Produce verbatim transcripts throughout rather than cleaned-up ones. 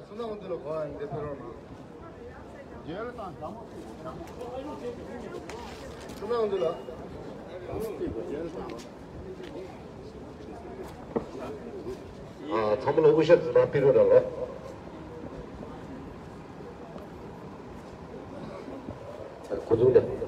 ཚོ་ནང་འདི་ལ་གོ་ཨ་འདི་ཕེ་རོ་ན། རྒྱལ་དང་ཞྭ་མོ་ཚོ་ནང་འདི་ལ། ཨ་ཚང་མ་ལ་དབུ་ཞྭ་འཛིན་པ་ཕེ་རོ་ན་ལོ། ཁོ་ཚོ་ནས།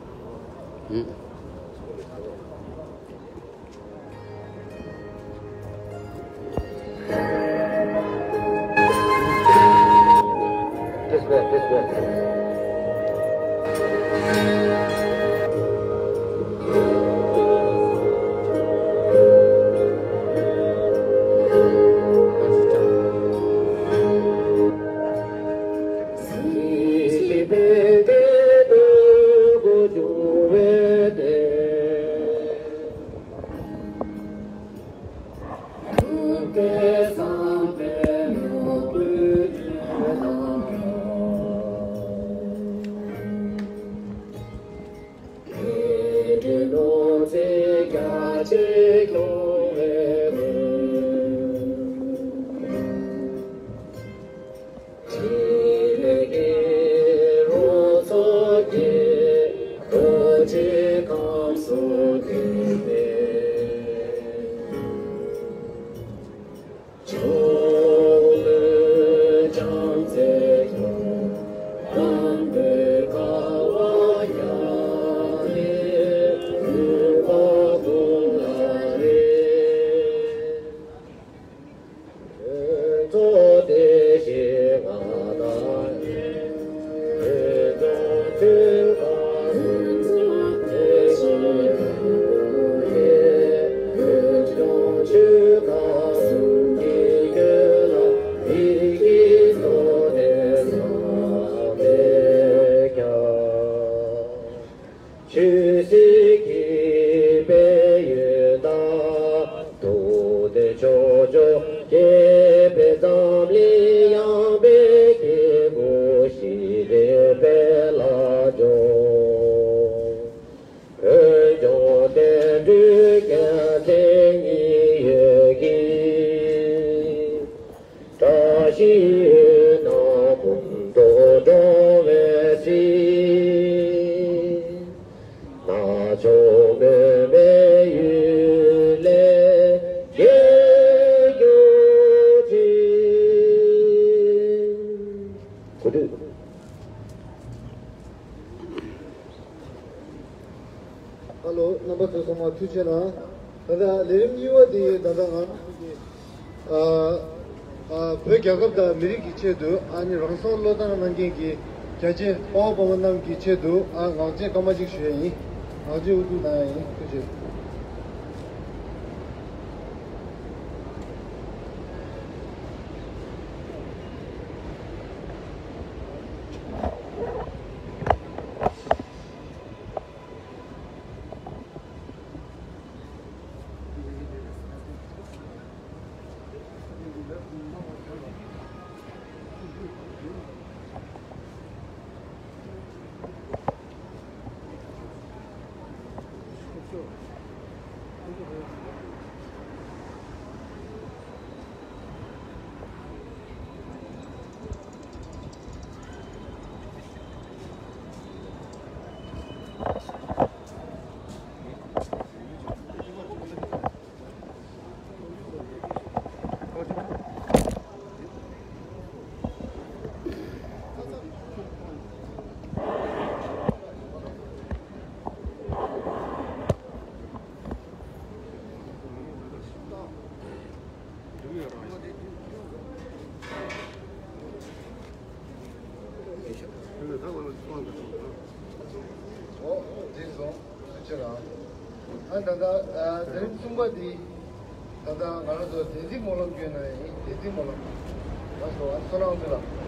ཆོས་སྲིད་ཀྱི་དཔལ་ཡོན་དང་། ཐུགས་ཏེ་ཕྱོགས་བཅུར་རྒྱས་པའི་འཛམ་གླིང་ཡངས་པའི་སྐྱེ་དགུ་ཞི་བདེའི་དཔལ་ལ་འབྱོར། བོད་ལྗོངས་བསྟན་འགྲོའི་རྒྱལ་མཚན་ཉི་འོད་ཀྱིས། བཀྲ་ཤིས་ནགས་ཁུང་དུ་འགྲོ་བའི་ཚེ། ནག་ཕྱོགས་མུན་པའི་ཡུལ་ལས་རྒྱལ་གྱུར་ཅིག་གོ་སྒྲིག་ཨ་ལོ། རྣམ་པ་ཚོ་ཚང་མ་ཐུགས་རྗེ་གནང་། ད་ལྟ་ལས་རིམ་གཉིས་པ་དེ་ད་ལྟ་ང་རང་ཚོ་གི་ཨ་ཨ་བོད་རྒྱལ་ཁབ་དང་མི་རིགས་ཀྱི་ཆེད་དུ། ཨ་ནི་རང་སྲོག་བློས་བཏང་གནང་མཁན་གྱི་རྒྱལ་གཅེས་དཔའ་བོ་དཔའ་མོ་རྣམས་ཀྱི་ཆེད་དུ། ཨ་ངག་བཅད་སྐར་མ་གཅིག་ཞུ་ཡ་ཡིན། ངག་བཅད་དབུ་འཛུགས་གནང་ཡ་ཡིན། ཐུགས་རྗེ་ཆེ། ཨོ། ཐུགས་རྗེ་གནང་། ཨ་ད་ལྟ་ཨ་ཟླ་རིམ་གསུམ་པ་འདི་ད་ལྟ་ང་རང་ཚོ་བདེན་ཚིག་སྨོན་ལམ་སྐྱོན་ན་ཡིན། བདེན་ཚིག་སྨོན་ལམ། ལགས་སོ། ཨ་བསོད་ནམས་ཚོ་ལ།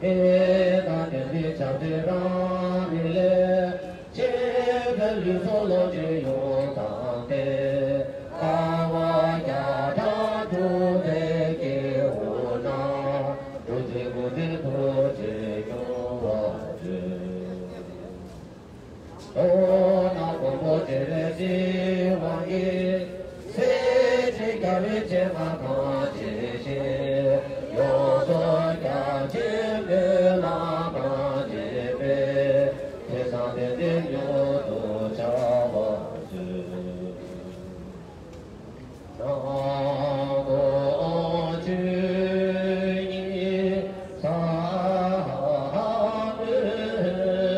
དེ་དང་དེ་འདྲའི་བྱ་བྲལ་རང་རིག་ལས། ཆེས་པའི་ལུས་སྲོག་ལོངས་སྤྱོད་ཡོངས་དག་སྟེ། དཀའ་བ་བརྒྱ་ཕྲག་འཁྲུགས་པའི་སྐྱེ་བོ་རྣམས། འགྲོ་ཚེ་འགོག་བདེན་ཐོབ་ཅེས་སྐྱོང་བར་མཛོད། མདོར་ན་མགོན་པོ་བྱེ་བའི་བྱེ་བ་ཡིས། སྲིད་ཞིའི་རྒྱལ་བའི་བྱེ་མ་གང་བྱེད་བཞིན། ཡོངས་སུ་རྒྱ་ཆེན་པོའི་ལམ་གང་བྱེད་པའི། དེ་སང་དེ་འདི་མྱུར་དུ་བྱ་བར་མཛོད། ནང་ལོགས་ཆོས་ཉིད་ས་ལ་གནོད།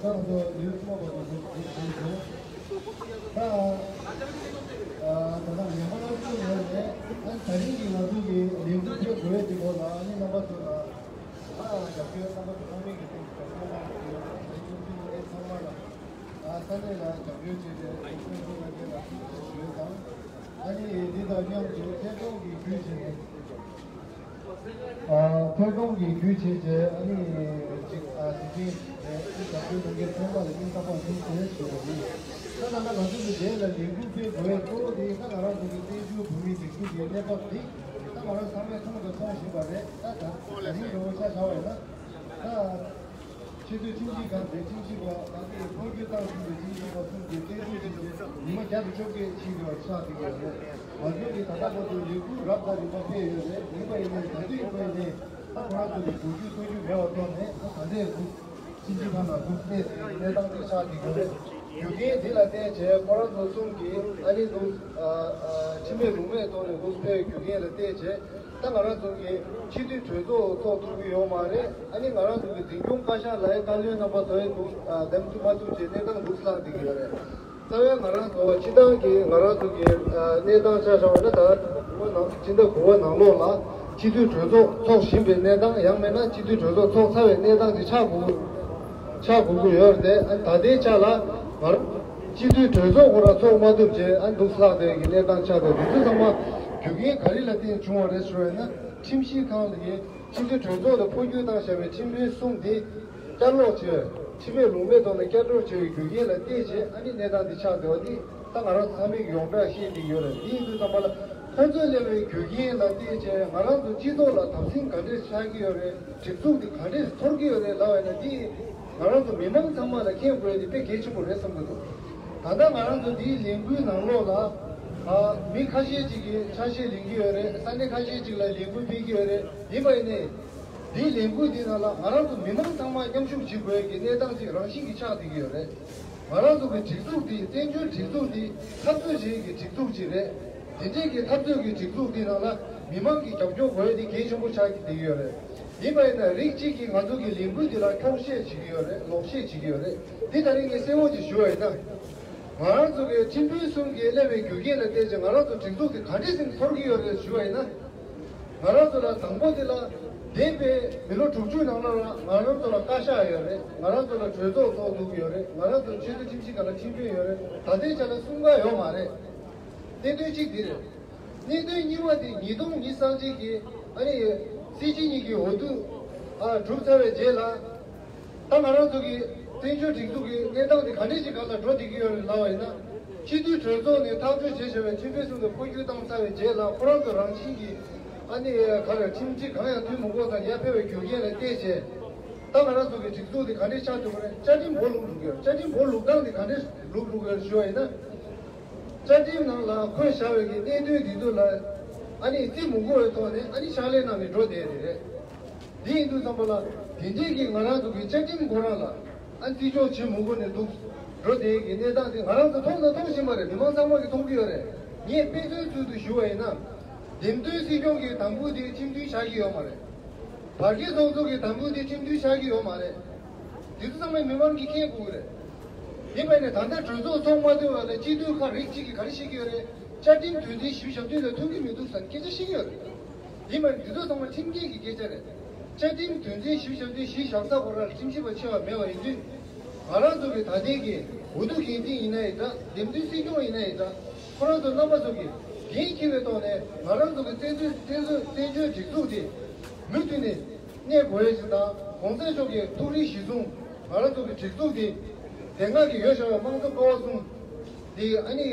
ང་ཚོ་ལིའུ་ཐོག་པ་དང་འདུག་འདུག་འདུག་འདུག་ད་ད་ལྟ་ཉམས་པ་སླར་གསོ་ཡོད་རེད། ཨ་ད་རིང་གི་ང་ཚོ་གི་ལས་འགུལ་སྤེལ་དགོས་ཀྱི་སྐོར་ལ་ཨ་ནི་རྣམ་པ་ཚོ་ལ་ཨ་རྒྱབ་སྐྱོར་རྣམ་པ་ཚོ་ཚང་མའི་གི་སྟེང་གི་རྒྱབ་སྐྱོར་གནང་གི་ཡོད་རེད། ལས་འགུལ་སྤེལ་མཁན་ཚང་མ་ལ་ཨ་ས་གནས་ལ་རྒྱབ་སྐྱོར་བྱས་ཏེ་ལས་འགུལ་སྤེལ་མཁན་ལ་ཐུགས་རྗེ་ཆེ་ཞུ་ཡས་དང་། ཨ་ནི་འདི་དང་མཉམ་དུ་ཐད་གཏོང་གི་བརྒྱུད་བྱས་ནས། ཨ་ཐད་གཏོང་གི་བརྒྱུད་བྱས་རྗེས་ཨ་ནི་གཅིག་ཨ་གཟིགས་མཁན་རེད། རྒྱབ་སྐྱོར་གནང་མཁན་ཚང་མ་ལ་སྙིང་ཐག་པ་ནས་ཐུགས་རྗེ་ཆེ་ཞུ་བ་ཡིན། ད་ད་ལྟ་ང་ཚོ་གི་རྗེས་ལ་ལས་འགུལ་སྤེལ་དགོས་ཡས་གཙོ་བོ་དེ་ད་ང་རང་ཚོ་གི་བཙན་བྱོལ་བོད་མིའི་སྒྲིག་འཛུགས་ཀྱི་གནས་བབ་འདི་ད་ང་རང་ཚང་མས་མཐོང་དང་མཐོང་བཞིན་པ་རེད། ད་ད་ད་རིང་རོགས་ཆ་བཞག་པ་ཡིན་ན་ད། ཆེས་མཐོའི་ཁྲིམས་ཞིབ་ཁང་དེ་ཁྲིམས་ཞིབ་པ་ད་ལྟའི་འཕོ་འགྱུར་བཏང་ཟིན་པའི་ཁྲིམས་ཞིབ་པ་གསུམ་གྱིས་བཙན་འཛུལ་བྱས་ཏེ་ཉི་མ་བརྒྱ་དང་བཅོ་བརྒྱད་ཕྱིན་པའི་ཆགས་བསྡད་ཀྱི་ཡོད་རེད། ང་ཚོའི་གི་ད་ལྟ་བར་དུ་ལས་འགུལ་རབ་དང་རིམ་པ་སྤེལ་ཡོད་རེད། ཡིན་པ་ཡིན་ནའི་ད་དུས་ཁོ་ནས་ད་ཁོ་རང་ཚོ་གི་གོ་རྒྱུ་ཐོས་རྒྱུ་མེད་པ་ཐོག་ནས་ད་ད་ལྟའི་འདུག་ཁྲིམས་ཞིབ་ཁང་ནང་འདུག་གནས་ཟིན་གནས་སྟངས་དེ་ཆགས་བསྡད་ཀྱི་ཡོད་རེད། རྒྱུ་རྐྱེན་དེ་ལ་བརྟེན་བྱས་ཁོ་རང་ཚོ་གསུམ་གྱིས་ཨ་ནི་འདུག་ཁྲིམས་མེད་ལུགས་མེད་ཐོག་ནས་འདུག་སྤེལ་བའི་རྒྱུ་རྐྱེན་ལ་བརྟེན་བྱས། ད་ང་རང་ཚོ་གི་སྤྱི་འཐུས་གྲོས་ཚོགས་ཚོགས་ཐུབ་ཀྱི་ཡོད་མ་རེད། ཨ་ནི་ང་རང་ཚོ་གི་འཛིན་སྐྱོང་བཀའ་ཤག་ལའི་བཀའ་བློན་རྣམ་པ་ཚོའི་འདུག་ཨ་འདེམས་ཐུབ་མ་ཐུབ་བྱས་གནས་སྟངས་འདུག་ལྷག་བསྡད་ཀྱི་ཡོད་རེད། རྩ་བའི་ང་རང་ཚོ་སྤྱི་བཏང་གི་ང་རང་ཚོ་གི་ཨ་གནས་སྟངས་ཆ་བཞག་པ་ན་ད་ལྟ་དགུ་པ་ནང་སྤྱི་ཟླ་དགུ་པ་ནང་ལོགས་ལ་སྤྱི་འཐུས་གྲོས་ཚོགས་ཚོགས་བཞིན་པའི་གནས་སྟངས། ཡང་མིན་ན་སྤྱི་འཐུས་གྲོས་ཚོགས་ཚོགས་ཚར་བའི་གནས་སྟངས་ཅིག་ཆགས་དགོས་ཆགས་དགོས་ཀྱི་ཡོད་རེད། ཨ་ད་ལྟའི་ཆ་ལ་ང་རང་སྤྱི་འཐུས་གྲོས་ཚོགས་ཁོ་རང་ཚོགས་མ་ཐུབ་བྱས་ཨ་འདུག་ལྷག་བསྡད་ཀྱི་གནས་སྟངས་ཆགས་འདུག་འདི་ཚོ་ཚང་མ་རྒྱུ་རྐྱེན་ག་རེ་ལ་བརྟེན་བྱུང་བ་རེད་ཞུ་བ་ཡིན་ན། ཁྲིམས་ཞིབ་ཁང་ལ་ཡིན། ཁྲིམས་ཞིབ་གྲོས་ཚོགས་ལ་འཕོ་འགྱུར་བཏང་བཞག་པའི་ཁྲིམས་དཔོན་གསུམ་དེ་བསྐྱར་ལོག་བྱས། ཁྲིམས་མེད་ལུགས་མེད་ཐོག་ནས་བསྐྱར་གྲོས་བྱས་པའི་རྒྱུ་རྐྱེན་ལ་བརྟེན་བྱས་ཨ་ནི་གནས་སྟངས་འདི་ཆགས་བསྡད་པ་འདི་ད་ང་རང་ཚོ་ཚང་མས་ཡོངས་གྲགས་ཤེས་བསྡད་ཡོད་རེད། འདི་ཡིན་དུས་ཙམ་པ་ལ་ཁོང་ཚོས་སླེབས་པའི་རྒྱུ་རྐྱེན་ལ་བརྟེན་བྱས་ང་རང་ཚོ་སྤྱི་ཚོགས་ལ་དམ་སྲི་ག་འདྲས་ཆགས་ཀྱི་ཡོད་རེད། སྒྲིག་འཛུགས་འདི་ག་འདྲས་འཐོར་གྱི་ཡོད་རེད་ལབ་པ་ཡིན་ན། འདི་ང་རང་ཚོ་མི་མང་ཚང་མ་ལ་མཁྱེན་དགོས་ཡ་དེ་དཔེ་གལ་ཆེན་པོ་རེད་བསམ་གྱི་འདུག་ད་ལྟ་ང་རང་ཚོ་འདིའི་ལས་འགུལ་ནང་ལོགས་ལ་ཨ་མི་ཁ་ཤས་ཅིག་གིས་ཆ་ཤས་ལེན་གྱི་ཡོད་རེད། ས་གནས་ཁ་ཤས་ཅིག་ལ་ལས་འགུལ་སྤེལ་གྱི་ཡོད་རེད། ཡིན་པ་ཡིན་ནའི་འདིའི་ལས་འགུལ་འདི་ནང་ལ་ང་རང་ཚོ་མི་མང་ཚང་མ་མཉམ་ཞུགས་བྱེད་དགོས་ཀྱི་གནས་སྟངས་ཅིག་རང་བཞིན་གྱིས་ཆགས་བསྡད་ཀྱི་ཡོད་རེད། ང་རང་ཚོ་གི་སྒྲིག་འཛུགས་འདི་བཙན་བྱོལ་སྒྲིག་འཛུགས་འདི་འཐབ་རྩོད་བྱེད་ཀྱི་སྒྲིག་འཛུགས་ཅིག་རེད། དེ་འདྲས་ཀྱི་འཐབ་རྩོད་ཀྱི་སྒྲིག་འཛུགས་འདི་ནང་ལ་མི་མང་གི་རྒྱབ་སྐྱོར་དགོས་ཡ་དེ་གལ་ཆེན་པོ་ཆགས་ཀྱི་བསྡད་ཀྱི་ཡོད་རེད། ཡིན་པ་ཡིན་ན་རིགས་གཅིག་གིས་ང་ཚོ་གི་ལས་འགུལ་འདི་ལ་འཁྱོག་བཤད་བྱེད་ཀྱི་ཡོད་རེད། ལོག་བཤད་བྱེད་ཀྱི་ཡོད་རེད། འདི་ད་རིང་ངས་གསལ་བོ་ཅིག་ཞུ་བ་ཡིན་ན། ང་རང་ཚོ་གི་ཁྲིམས་དཔོན་གསུམ་གྱིས་སླེབས་པའི་རྒྱུ་རྐྱེན་ལ་བལྟས་ཚེ་ང་རང་ཚོ་སྒྲིག་འཛུགས་དེ་ག་འདྲས་ཟིན་འཐོར་གྱི་ཡོད་རེད་ཞུ་བ་ཡིན་ན། ང་རང་ཚོ་ལ་དང་པོ་དེ་ལ་འདས་པའི་མི་ལོ་དྲུག་ཅུ་ནང་ལ་ང་རང་ཚོ་ལ་བཀའ་ཤག་ཡོད་རེད། ང་རང་ཚོ་ལ་གྲོས་ཚོགས་ཚོགས་འདུག་ཡོད་རེད། ང་རང་ཚོ་ཆེས་མཐོའི་ཁྲིམས་ཞིབ་ཁང་ལ་ཁྲིམས་དཔོན་ཡོད་རེད། ད་ལྟའི་ཆ་ལ་གསུམ་ཀ་ཡོད་མ་རེད། གནད་དོན་གཅིག་འདི་རེད། གནད་དོན་གཉིས་པ་དེ་ཉིས་སྟོང་ཉི་ཤུ་རྩ་གཅིག་གི་ཨ་ནི་སྲིད་སྤྱི་གཉིས་ཀྱི་འོས་བསྡུ་ཨ་གྲུབ་ཚར་བའི་རྗེས་ལ། ད་ང་རང་ཚོ་གི་བཙན་བྱོལ་སྒྲིག་འཛུགས་ཀྱི་གནས་སྟངས་དེ་ག་འདྲས་ཤིག་སྒང་ལ་འགྲོ་བསྡད་ཀྱི་ཡོད་རེད་ལབ་པ་ཡིན་ན། སྤྱི་འཐུས་གྲོས་ཚོགས་ནས་ཐག་གཅོད་བྱས་བྱས་པའི་ཁྲིམས་དཔོན་གསུམ་དུ་འཕོ་འགྱུར་བཏང་ཚར་བའི་རྗེས་ལ་ཁོ་རང་ཚོ་རང་བཞིན་གྱིས་ཨ་ནི་ག་རེ་ཁྲིམས་སྒྲིག་གང་ཡང་མཐུན་མི་དགོས་ཙང་ཡར་ཕེབས་པའི་རྒྱུ་རྐྱེན་ལ་བལྟས་བྱས། ད་ང་རང་ཚོ་གི་སྒྲིག་འཛུགས་དེ་ག་འདྲས་ཆགས་ཐུབ་ཀྱི་རེད། བཅའ་ཁྲིམས་སྒོ་བླུགས་འགྲོ་གི་ཡོད། བཅའ་ཁྲིམས་སྒོ་བླུགས་སྟངས་དེ་ག་འདྲས་བླུགས་འགྲོ་གི་ཡོད་ཞུ་བ་ཡིན་ན། བཅའ་ཁྲིམས་ནང་ལ་འཁོད་བཞག་པའི་གི་གནད་དོན་འདི་ཚོ་ལ་ཨ་ནི་རྩིས་མི་དགོས་པའི་ཐོག་ནས་ཨ་ནི་ཕྱག་ལས་གནང་ནས་འགྲོ་བསྡད་རེད། འདི་ཡིན་དུས་ཙམ་པ་ལ་དེ་འདྲས་ཀྱི་ང་རང་ཚོ་གི་བཅའ་ཁྲིམས་ཁོ་རང་ལ་ཨ་ནི་བརྩི་འཇོག་བྱེད་མི་དགོས་ནས་འདུག་འགྲོ་བསྡད་ཀྱི་གནས་སྟངས་དེ་ང་རང་ཚོ་མཐོང་དང་མཐོང་བཞིན་པ་རེད། མི་མང་ཚང་མ་གིས་མཐོང་གི་ཡོད་རེད། ངས་དཔེ་མཚོན་ཚུལ་དུ་ཞུ་བ་ཡིན་ན། འདེམས་ཐོན་སྲིད་སྐྱོང་གི་དམ་འབུལ་དེ་ཁྲིམས་མཐུན་ཆགས་ཀྱི་ཡོད་མ་རེད། བར་བརྒལ་ཚོགས་གཙོ་གི་དམ་འབུལ་དེ་ཁྲིམས་མཐུན་ཆགས་ཀྱི་ཡོད་མ་རེད། དེ་ཚོ་ཚང་མས་མི་མང་གིས་མཁྱེན་དགོས་ཀྱི་རེད། ཡིན་པ་ནས་ད་ལྟ་གྲོས་ཚོགས་ཚོགས་མ་ཐུབ་པ་ལ་སྤྱི་འཐུས་ཁག་རིགས་གཅིག་གིས་ག་རེ་བཤད་ཀྱི་ཡོད་རེད། བཅའ་ཁྲིམས་དོན་ཚན་བཞི་བཅུ་ཞེ་བདུན་དང་མཐུན་གྱི་མི་འདུག་ཟེར་ནས་སྐད་ཆ་བཤད་ཀྱི་ཡོད་རེད། ཡིན་པ་ནས་འདི་ཚོ་ཚང་མ་ཁྲིམས་འགལ་གྱི་སྐད་ཆ་རེད། བཅའ་ཁྲིམས་དོན་ཚན་བཞི་བཅུ་ཞེ་བདུན་གཞི་བཞག་ས་ཁོ་རང་ལ་ཁྲིམས་ཞིབ་པ་ཆེ་བ་མེད་པ་ཡིན་དུས། ང་རང་ཚོ་གི་ད་ལྟའི་གི་འོས་བསྡུ་འགན་འཛིན་ཡིན་ན་ཡིན་འདྲ། འདེམས་ཐོན་སྲིད་སྐྱོང་ཡིན་ན་ཡིན་འདྲ། ཁོ་རང་ཚོ་རྣམ་པ་ཚོ་གིས་འགན་འཁྱེར་བའི་ཐོག་ནས་ང་རང་ཚོ་གི་བཙན་འཛུལ་བཙན་འཛུལ་བཙན་བྱོལ་སྒྲིག་འཛུགས་དེ་མུ་མཐུད་ནས་གནས་དགོས་ཡ་ཞིག་དང་། གོང་ས་མཆོག་གི་ཐུགས་རེ་གཞི་བཟུང་ང་རང་ཚོ་གི་སྒྲིག་འཛུགས་དེ་དེ་སྔ་གི་ཡོད་བཞག་པའི་དམངས་གཙོ་ཀ་བ་གསུམ་དེ་ཨ་ནི་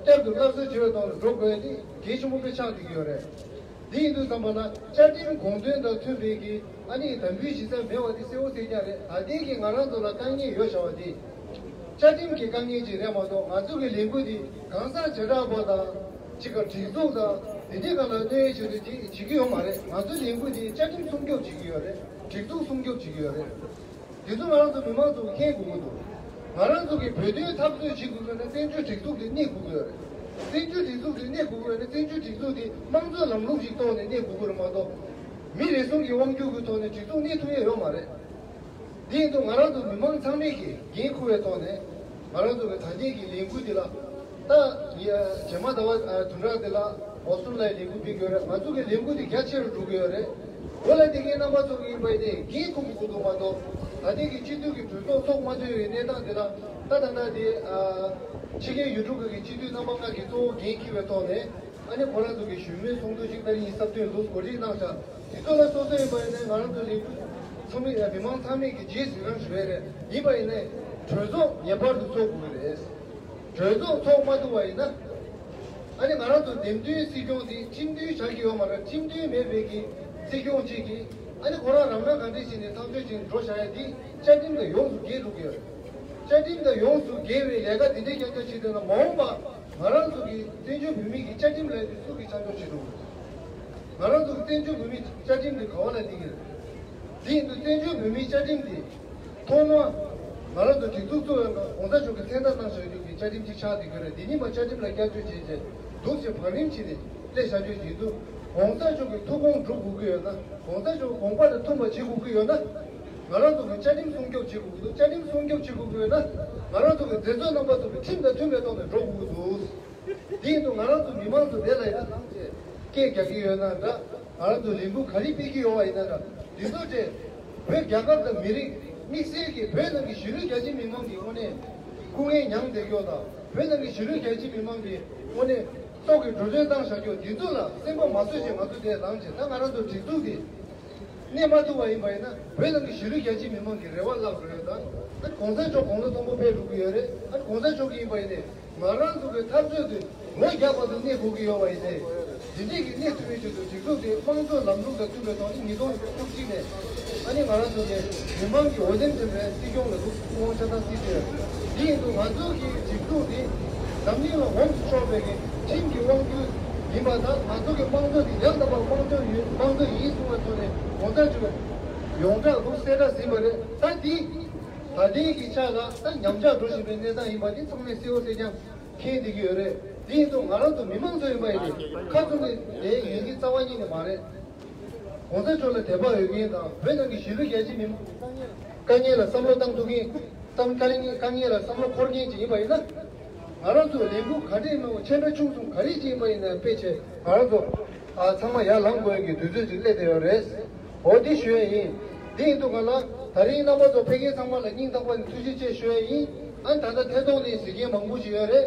བསྐྱར་དུ་སླར་གསོ་བྱེད་པའི་ཐོག་ནས་འགྲོ་དགོས་ཡ་དེ་གལ་ཆེན་པོ་དཔེ་ཆགས་བསྡད་ཀྱི་ཡོད་རེད། འདི་ཡིན་དུས་ཙམ་པ་ལ་བཅའ་ཁྲིམས་དགོངས་དོན་དང་མཐུན་པའི་གི་ཨ་ནི་དམ་འབུལ་ཞུ་ས་མེད་པ་དེ་གསལ་པོ་གསལ་རྐྱང་རེད། ད་ལྟའི་གི་ང་རང་ཚོ་ལ་དཀའ་ངལ་ཡོད་བྱ་བ་དེ་བཅའ་ཁྲིམས་ཀྱི་དཀའ་ངལ་ཅིག་རེད་མ་གཏོགས། ང་ཚོ་གི་ལས་འགུལ་འདི་གང་ཟག་བྱེ་བྲག་པ་དང་གཅིག་ག་སྒྲིག་འཛུགས་དང་དེ་འདྲའི་སྒང་ལ་གནོད་ཡོད་བྱེད་དུ་ཅིག་བྱེད་ཀྱི་ཡོད་མ་རེད། ང་ཚོའི་ལས་འགུལ་འདི་བཅའ་ཁྲིམས་སྲུང་སྐྱོབ་བྱེད་ཀྱི་ཡོད་རེད། སྒྲིག་འཛུགས་སྲུང་སྐྱོབ་བྱེད་ཀྱི་ཡོད་རེད། དེ་ཚོ་ང་རང་ཚོ་མི་མང་ཚོ་མཁྱེན་དགོས་ཀྱི་འདུག་ང་རང་ཚོ་གི་བོད་དོན་འཐབ་རྩོད་བྱེད་དགོས་ཀྱི་ན་བཙན་བྱོལ་སྒྲིག་འཛུགས་དེ་གནས་དགོས་ཀྱི་ཡོད་རེད། བཙན་བྱོལ་སྒྲིག་འཛུགས་དེ་གནས་དགོས་ཀྱི་ཡོད་ན་བཙན་བྱོལ་སྒྲིག་འཛུགས་དེ་དམངས་གཙོའི་ལམ་ལུགས་ཤིག་ཐོག་ནས་གནས་དགོས་ཀྱི་རེད་མ་གཏོགས། མི་རེ་ཟུང་གི་དབང་སྒྱུར་གྱི་ཐོག་ནས་སྒྲིག་འཛུགས་གནས་ཐུབ་ཡ་ཡོད་མ་རེད། དེ་ཡིན་དུས་ང་རང་ཚོ་མི་མང་ཚང་མས་ཀྱི་འགན་འཁུར་བའི་ཐོག་ནས་ང་རང་ཚོ་གི་ད་ལྟའི་གི་ལས་འགུལ་འདི་ལ། ད་ཡ་རྗེས་མ་ཟླ་བ་ཨ་བདུན་ཕྲག་འདི་ལ་བོ་སི་ཊོན་ལ་ལས་འགུལ་སྤེལ་གྱི་ཡོད་རེད། ང་ཚོ་གི་ལས་འགུལ་འདི་རྒྱ་ཆེ་རུ་འགྲོ་གི་ཡོད་རེད། འོ་ལ་དེ་གའི་རྣམ་པ་ཚོ་གི་ཡིན་པ་ཡིན་ནའི་འགན་འཁུར་དགོས་ཀྱི་འདུག་མ་གཏོགས། ད་ལྟའི་གི་སྤྱི་འཐུས་ཀྱི་གྲོས་ཚོགས་ཚོགས་མ་ཐུབ་པའི་གནས་སྟངས་འདི་ལ་ད་ད་ལྟ་དེ་ཨ་ཕྱི་རྒྱལ་ཡུལ་གྲུ་ཁག་གི་སྤྱི་འཐུས་རྣམ་པ་ལྔ་གིས་གཙོ་བོ་འགན་འཁྱེར་བའི་ཐོག་ནས། ཨ་ནི་ཁོ་རང་ཚོ་གི་ཞུས་མོལ་ཚོགས་འདུ་ཞིག་ད་རིང་ཉིན་གསར་བཏོན་འདུག་གོ་སྒྲིག་གནང་ཤག་དེ་ཚོ་ལ་སོ་སོ་ཡིན་པ་ཡིན་ནའི་ང་རང་ཚོ་ལས་འགུལ་ཚང་མས་མི་མང་ཚང་མས་ཀྱི་རྗེས་གཟིགས་རང་ཞུ་ཡས་རེད། ཡིན་པ་ཡིན་ནའི་གྲོས་ཚོགས་ངེས་པར་དུ་ཚོགས་དགོས་ཀྱི་རེད། གྲོས་ཚོགས་ཚོགས་མ་ཐུབ་པ་ཡིན་ན། ཨ་ནི་ང་རང་ཚོ་འདེམས་ཐོན་སྲིད་སྐྱོང་དེ་ཁྲིམས་མཐུན་ཆགས་ཀྱི་ཡོད་མ་རེད། ཁྲིམས་མཐུན་མེད་པའི་གི་སྲིད་སྐྱོང་གཅིག་གིས་ཨ་ནི་ཁོ་རང་རང་མོས་ག་འདྲས་བྱས་ནས་ཐག་གཅོད་བྱས་ནས་འགྲོ་བཞག་ཡ་དེ་བཅའ་ཁྲིམས་དང་ཡོངས་སུ་འགལ་འགྲོ་གི་ཡོད་རེད། བཅའ་ཁྲིམས་དང་ཡོངས་སུ་འགལ་བའི་ལས་ཀ་དེ་འདྲའི་རྐྱང་རྐྱང་བྱས་བསྡད་ན་མ་འོངས་པ། ང་རང་ཚོ་གི་བཙན་བྱོལ་བོད་མིའི་གི་བཅའ་ཁྲིམས་ལབ་དེ་སུ་གིས་ཆ་འཇོག་བྱེད་འགྲོ། ང་རང་ཚོ་གི་བཙན་བྱོལ་བོད་མིའི་བཅའ་ཁྲིམས་དེ་ག་བ་ལ་སླེབས་ཀྱི་རེད། དེ་ཡིན་དུས་བཙན་བྱོལ་བོད་མིའི་བཅའ་ཁྲིམས་དེ་ཐོག་མ་ང་རང་ཚོ་སྒྲིག་འཛུགས་གཙོ་བོའི་ནང་གོང་ས་མཆོག་གིས་མཚན་རྟགས་གནང་བཞག་རྒྱུ་གི་བཅའ་ཁྲིམས་གཅིག་ཆགས་བསྡད་ཀྱི་རེད། དེ་ཉིད་མ་བཅའ་ཁྲིམས་ལ་བསྐྱར་བཅོས་བྱས་རྗེས་འདུག་ཅེས་བང་རིམ་བྱས་ནས་སླེབས་བཞག་རྒྱུ་ཡིན་དུས། གོང་ས་མཆོག་གི་ཐུགས་དགོངས་སྒྲུབ་དགོས་ཀྱི་ཡོད་ན། གོང་ས་མཆོག་དགོངས་པ་དང་མཐུན་པ་བྱེད་དགོས་ཀྱི་ཡོད་ན། ང་རང་ཚོ་གི་བཅའ་ཁྲིམས་སྲུང་སྐྱོབ་བྱེད་དགོས་ཀྱི་འདུག་བཅའ་ཁྲིམས་སྲུང་སྐྱོབ་བྱེད་དགོས་ཀྱི་ཡོད་ན། ང་རང་ཚོ་གི་མཛད་གཙོ་རྣམ་པ་ཚོ་གི་ཁྲིམས་དང་མཐུན་པའི་ཐོག་ནས་འགྲོ་དགོས་ཀྱི་འདུག་དེ་ཡིན་དུས་ང་རང་ཚོ་མི་མང་ཚོ་དེ་ལ་ཡང་ལངས་བྱས་སྐད་རྒྱག་གི་ཡོད་ན་འདྲ། ང་རང་ཚོ་ལས་འགུལ་ག་རེ་སྤེལ་གྱི་ཡོད་པ་ཡིན་ན་འདྲ། འདི་ཚོ་བྱས་བོད་རྒྱལ་ཁབ་དང་མི་རིགས་དམིགས་བསལ་གྱི་བོད་ནང་གི་གཞིས་ལུས་རྒྱ་ཆེ་མི་མང་གི་དངོས་གནས་སྐུ་ངལ་མྱངས་བསྡད་རྒྱུ་དང་། བོད་ནང་གི་གཞིས་ལུས་རྒྱ་ཆེ་མི་མང་གི་དངོས་གནས་སྲོག་གི་འགྲོ་གྲོན་བཏང་བཞག་རྒྱུ་འདི་ཚོ་ལ་སེམས་པ་མ་བཟོད་བྱས་ང་ཚོ་དེ་ལངས་བྱས། ད་ང་རང་ཚོ་སྒྲིག་འཛུགས་དེ་གནས་མ་ཐུབ་པ་ཡིན་པ་ཡིན་ན། བོད་ནང་གི་གཞིས་ལུས་རྒྱ་ཆེ་མི་མང་གི་རེ་བ་བརླག་འགྲོ་ཡོད་ད། ཨ་ནི་གོང་ས་མཆོག་དགུང་ལོ་མཐོན་པོ་ཕེབས་འགྲོ་གི་ཡོད་རེད། ཨ་ནི་གོང་ས་མཆོག་གིས་ཡིན་པ་ཡིན་ནའི་ང་རང་ཚོ་གི་འཐབ་རྩོད་དེ་ངོ་རྒྱག་པ་དང་གནས་དགོས་ཀྱི་ཡོད་པ་ཡིན་ཏེ། འདི་འདྲས་ཀྱི་གནས་ཐུབ་པའི་ཆེད་དུ་སྒྲིག་འཛུགས་དེ་དམངས་གཙོའི་ལམ་ལུགས་དང་མཐུན་པའི་ཐོག་ནས་ཉིས་སྟོང་བཅུ་གཅིག་ནས་ཨ་ནི་ང་རང་ཚོ་གི་མི་མང་གི་འོས་འདེམས་ཟིན་པའི་སྲིད་སྐྱོང་ལ་ཐུགས་དབང་ཆ་ཚང་སྲིད་དེ། འདི་ཡིན་དུས་ང་ཚོ་གི་སྒྲིག་འཛུགས་འདི་འཛམ་གླིང་ལ་ངོམས་སུ་ཆོག་པའི་གི་ཁྲིམས་ཀྱི་དབང་སྒྱུར་ཡིན་པ་དང་། ང་ཚོ་གི་དམངས་གཙོ་འདི་ཡང་དག་པར་དམངས་གཙོ་ཡིན། དམངས་གཙོ་ཡིན་གསུངས་པའི་ཐོག་ནས་གོང་ས་མཆོག་ཡོངས་གྲགས་ལུགས་གསལ་བསྒྲགས་ཟིན་པ་རེད། ད་འདི་ད་ལྟའི་གི་ཆ་ལ་ད་ཉམས་ཆག་འགྲོ་བཞིན་པའི་གནས་སྟངས་ཡིན་པ་འདི་ཚང་མས་གསལ་བོ་གསལ་རྐྱང་མཁྱེན་བསྡད་ཀྱི་ཡོད་རེད། དེ་ཡིན་དུས་ང་རང་ཚོ་མི་མང་ཚོ་ཡིན་པ་ཡིན་ཏེ་ཁ་བཙུམ་ནས་བསྡད་ཡོང་གི་རྩ་བ་ཉིད་ནས་མ་རེད། གོང་ས་མཆོག་ལ་དད་པ་ཡོད་མཁན་དང་བོད་ནང་གི་གཞིས་ལུས་རྒྱ་ཆེ་མི་མང་དཀའ་ངལ་ལ་བསམ་བློ་བཏང་ཐུབ་མཁན། བསམ་དཀའ་ངལ་དཀའ་ངལ་ལ་བསམ་བློ་འཁོར་མཁན་ཅིག་ཡིན་པ་ཡིན་ན། ང་རང་ཚོ་ལས་འགུལ་ག་འདྲས་མིན་པ་ཆེ་འདྲ་ཆུང་གསུམ་ག་རེ་ཅིག་ཡིན་པ་ཡིན་ན་སྤེལ་བྱས་ང་རང་ཚོ་ཨ་ཚང་མ་ཡར་ལངས་དགོས་ཀྱི་དུས་ཚོད་ཅིག་སླེབས་བསྡད་ཡོད་རེད། འོ་འདི་ཞུ་ཡས་ཡིན། འདི་ཡིན་དུས་ག་ལ་ད་རིང་རྣམ་པ་ཚོ་ཕེབས་མཁན་ཚང་མ་ལ་སྙིང་ཐག་པ་ནས་ཐུགས་རྗེ་ཆེ་ཞུ་ཡས་ཡིན། ཨ་ནི་ད་ལྟ་ཐད་གཏོང་ནས་གཟིགས་མཁན་མང་པོ་ཞིག་ཡོད་རེད།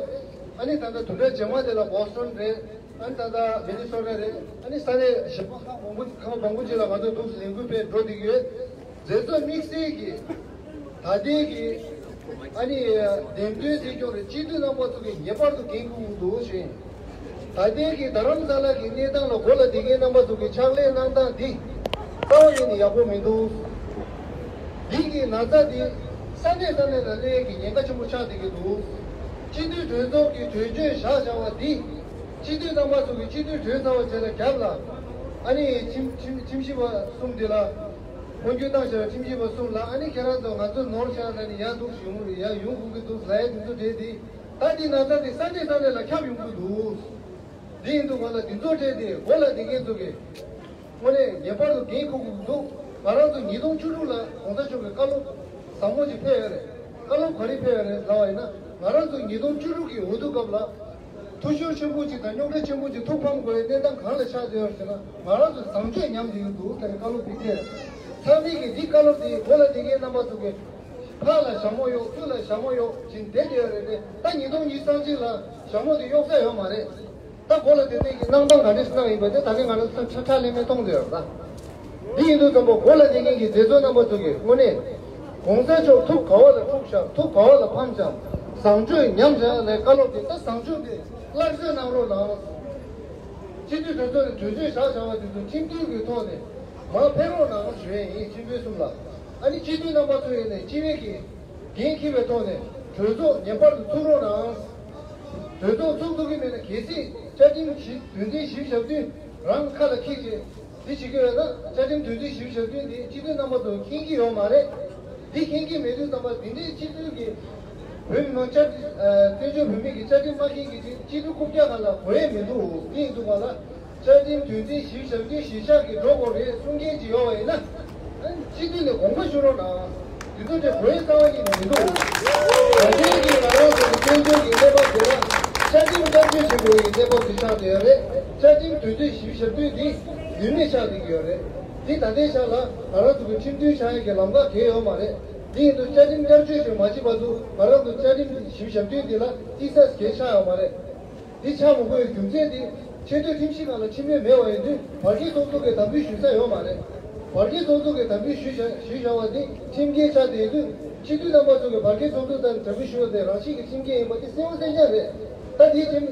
ཨ་ནི་ད་ལྟ་བདུན་ཕྲག་རྗེས་མ་དེ་ལ་བོ་སི་ཊོན་རེད། ཨ་ནི་ད་ལྟ་མི་ནི་སོ་ཊ་རེད། ཨ་ནི་ས་གནས་གཞན་པ་ཁག་མང་པོ་ཁག་མང་པོ་ཅིག་ལ་ང་ཚོ་འདུག་སེ་ལས་འགུལ་སྤེལ་འགྲོ་བསྡད་ཀྱི་ཡོད། མཛད་གཙོ་དམིགས་བསལ་གྱིས་ད་ལྟའི་གི་ཨ་ནི་འདེམས་ཐོན་སྲིད་སྐྱོང་རེད། སྤྱི་འཐུས་རྣམ་པ་ཚོ་གིས་ངེས་པར་དུ་འགན་འཁུར་དགོས་འདུག་ཞུ་ཡིན། ད་ལྟའི་གི་རྡ་རམ་ས་ལ་གི་གནས་སྟངས་ལ་གོ་ལ་འདེགས་མཁན་རྣམ་པ་ཚོ་གི་ཕྱག་ལས་གནང་སྟངས་འདི་རྩ་བ་ཉིད་ནས་ཡག་པོ་མི་འདུག་འདི་གི་ན་ཚ་འདི་ས་གནས་ས་གནས་ལ་སླེབས་ཡས་ཀྱི་ཉེན་ཁ་ཆེན་པོ་ཆགས་བསྡད་ཀྱི་འདུག་སྤྱི་འཐུས་གྲོས་ཚོགས་ཀྱི་གྲོས་ཆོད་བཞག་བཞག་པ་འདི། སྤྱི་འཐུས་རྣམ་པ་ཚོ་གིས་སྤྱི་འཐུས་གྲོས་ཚར་བ་བྱས་ལ་རྒྱབ་ལ། ཨ་ནི་ཁྲིམས་ཁྲིམས་ཁྲིམས་ཞིབ་པ་གསུམ་འདི་ལ། འཕོ་འགྱུར་བཏང་བཞག་པའི་ཁྲིམས་ཞིབ་པ་གསུམ་ལ། ཨ་ནི་ཁྱེད་རང་ཚོ་ང་ཚོ་ནོར་ཆགས་ལ་ནི་ཡར་འདུག་ཡོང་ཡར་ཡོང་དགོས་ཀྱི་འདུག་ལབ་ཡས་འདི་ཚོ་གྲས་འདི། ད་འདི་ན་ཚ་འདི་ས་གནས་ས་གནས་ལ་ཁྱབ་ཡོང་གི་འདུག་འདི་ཡིན་དུས་ག་ལ་འདི་ཚོ་གྲས་འདི་གོ་ལ་འདེགས་མཁན་ཚོ་གིས། དངོས་གནས་ངེས་པར་དུ་འགན་འཁུར་དགོས་ཀྱི་འདུག་ང་རང་ཚོ་ཉིས་སྟོང་བཅུ་དྲུག་ལ་གོང་ས་མཆོག་གི་བཀའ་སློབ་ཟབ་མོ་ཞིག་ཕེབས་ཡོད་རེད། བཀའ་སློབ་ག་རེ་ཕེབས་ཡོད་རེད་ལབ་པ་ཡིན་ན། ང་རང་ཚོ་ཉིས་སྟོང་བཅུ་དྲུག་གི་འོས་བསྡུ་སྐབས་ལ། འཐུས་ཤོར་ཆེན་པོ་ཅིག་དང་རྙོག་དྲ་ཆེན་པོ་ཅིག་ཐུགས་ཕམ་དགོས་པའི་གནས་སྟངས་གང་ལ་ཆགས་བསྡད་ཡོད་ཟེར་ན། ང་རང་ཚོ་བཟང་སྤྱོད་ཉམས་བསྡད་ཀྱི་འདུག་ཟེར་ནས་བཀའ་སློབ་དེ་ཕེབས། ཚང་མས་ཀྱིས་འདི་བཀའ་སློབ་དེ་གོ་ལ་འདེགས་མཁན་རྣམ་པ་ཚོ་གིས་ཕར་ལ་ཞྭ་མོ་གཡོག་ཚུར་ལ་ཞྭ་མོ་གཡོག་བྱས་བསྡད་བསྡད་ཡོད་རེད་དེ། ད་ཉིས་སྟོང་ཉི་ཤུ་རྩ་གཅིག་ལ་ཞྭ་མོ་དེ་གཡོག་ས་ཡོད་མ་རེད། ད་གོ་ལ་དེ་ནས་ཀྱི་གནང་སྟངས་ག་འདྲས་གནང་ཡིན་པ་དེ་ད་ནི་ང་རང་ཚོ་ཁྲ་ཁྲ་ལེ་མེ་གཏོང་བསྡད་ཡོད་རེད་ད། འདི་ཡིན་དུས་ཙམ་པ་གོ་ལ་འདེགས་མཁན་གྱི་མཛད་གཙོ་རྣམ་པ་ཚོ་གིས་དངོས་གནས་གོང་ས་མཆོག་ཐུགས་ག་བ་ལ་འཁྲུགས་བཞག་ཐུགས་ག་བ་ལ་ཕམ་བཞག་བཟང་སྤྱོད་ཉམས་བཞག་ལས་བཀའ་སློབ་དེ་ད་བཟང་སྤྱོད་དེ་སླར་གསོ་གནང་རོགས་གནང་། སྤྱི་འཐུས་གྲོས་ཚོགས་ནས་གྲོས་ཆོད་བཞག་བཞག་པ་དེ་ཚོ་ཁྲིམས་མཐུན་གྱི་ཐོག་ནས་མར་ཕེབས་རོགས་གནང་ཞུ་ཡས་ཡིན། སྤྱི་འཐུས་གསུམ་ལ། ཨ་ནི་སྤྱི་འཐུས་རྣམ་པ་ཚོ་ཡིན་ནས་སྤྱི་བའི་གི་འགན་འཁྱེར་བའི་ཐོག་ནས་གྲོས་ཚོགས་ངེས་པར་དུ་ཚུགས་རོགས་གནང་། གྲོས་ཚོགས་ཚུགས་ཐུབ་ཀྱི་མེད་ན་གལ་སྲིད་བཅའ་ཁྲིམས་བཞི་དོན་ཚན་བཞི་བཅུ་ཞེ་བདུན་རང་ཁ་ལ་འཁྱེར་བྱས་འདི་བྱེད་ཀྱི་ཡོད་ན། བཅའ་ཁྲིམས་དོན་ཚན་བཞི་བཅུ་ཞེ་བདུན་འདི་སྤྱི་འཐུས་རྣམ་པ་ཚོ་མཁྱེན་གྱི་ཡོད་མ་རེད། འདི་མཁྱེན་གྱི་མེད་དུས་ཙམ་པ་འདི་འདྲའི་སྤྱི་འཐུས་ཀྱི་བོད་མི་མང་བཅའ་ཁྲིམས་བཙན་བྱོལ་བོད་མི་གི་བཅའ་ཁྲིམས་མ་མཁྱེན་གྱི་ཅིག་སྤྱི་འཐུས་རྐུབ་བཀྱག་སྒང་ལ་གོ་ཡས་མི་འདུག་འདི་ཡིན་དུས་ག་ལ། བཅའ་ཁྲིམས་དོན་ཚན་བཞི་བཅུ་ཞེ་བདུན་གཞིར་བཞག་གིས་འགྲོ་དགོས་རེད་གསུང་མཁན་ཅིག་ཡོད་པ་ཡིན་ན། སྤྱི་འཐུས་ནས་དགོངས་པ་ཞུ་རོགས་གནང་། དེ་ཚོ་དེ་གོ་ཡ་རྩ་བ་ཉིད་ནས་མི་འདུག་ད་ཐེངས་ཀྱི་ང་རང་ཚོ་གི་བཙན་བྱོལ་གྱི་གནས་བབ་དེ་ལ་བཅའ་ཁྲིམས་བསྐྱར་བཅོས་བྱེད་དགོས་ཡའི་གནས་བབ་དེ་ཆགས་བསྡད་ཡོད་རེད། བཅའ་ཁྲིམས་དོན་ཚན་བཞི་བཅུ་ཞེ་བདུན་འདི་ནུས་མེད་ཆགས་བསྡད་ཀྱི་ཡོད་རེད། འདི་ད་ལྟའི་ཆ་ལ་ང་རང་ཚོ་གི་ཁྲིམས་མཐུན་ཆགས་ཡ་གི་ལམ་ཁ་གང་ཡོད་མ་རེད། འདི་ཡིན་དུས་བཅའ་ཁྲིམས་བསྐྱར་བཅོས་ཞིག་མ་བྱས་བར་དུ་ང་རང་ཚོ་བཅའ་ཁྲིམས་བཞི་བཅུ་ཞེ་བདུན་འདི་ལ་ཏིག་ཙམ་གལ་ཆགས་ཡོད་མ་རེད། འདི་ཆགས་མི་དགོས་པའི་རྒྱུ་མཚན་འདི་ཆེས་མཐོའི་ཁྲིམས་ཞིབ་ཁང་ལ་ཁྲིམས་ར་མེད་པ་ཡིན་དུས་བར་བརྒལ་ཚོགས་གཙོ་གིས་དམ་འབུལ་ཞུ་ས་ཡོད་མ་རེད། བར་བརྒལ་ཚོགས་གཙོ་གིས་དམ་འབུལ་ཞུས་བཞག་ཞུས་བཞག་པ་འདི་ཁྲིམས་འགལ་ཆགས་བསྡད་དུས་སྤྱི་འཐུས་རྣམ་པ་ཚོ་གིས་བར་བརྒལ་ཚོགས་གཙོ་དང་དམ་འབུལ་ཞུ་བ་དེ་རང་བཞིན་གྱི་ཁྲིམས་འགལ་ཡིན་པ་འདི་གསལ་པོ་གསལ་རྐྱང་རེད། ད་འདི་ཁྲིམས་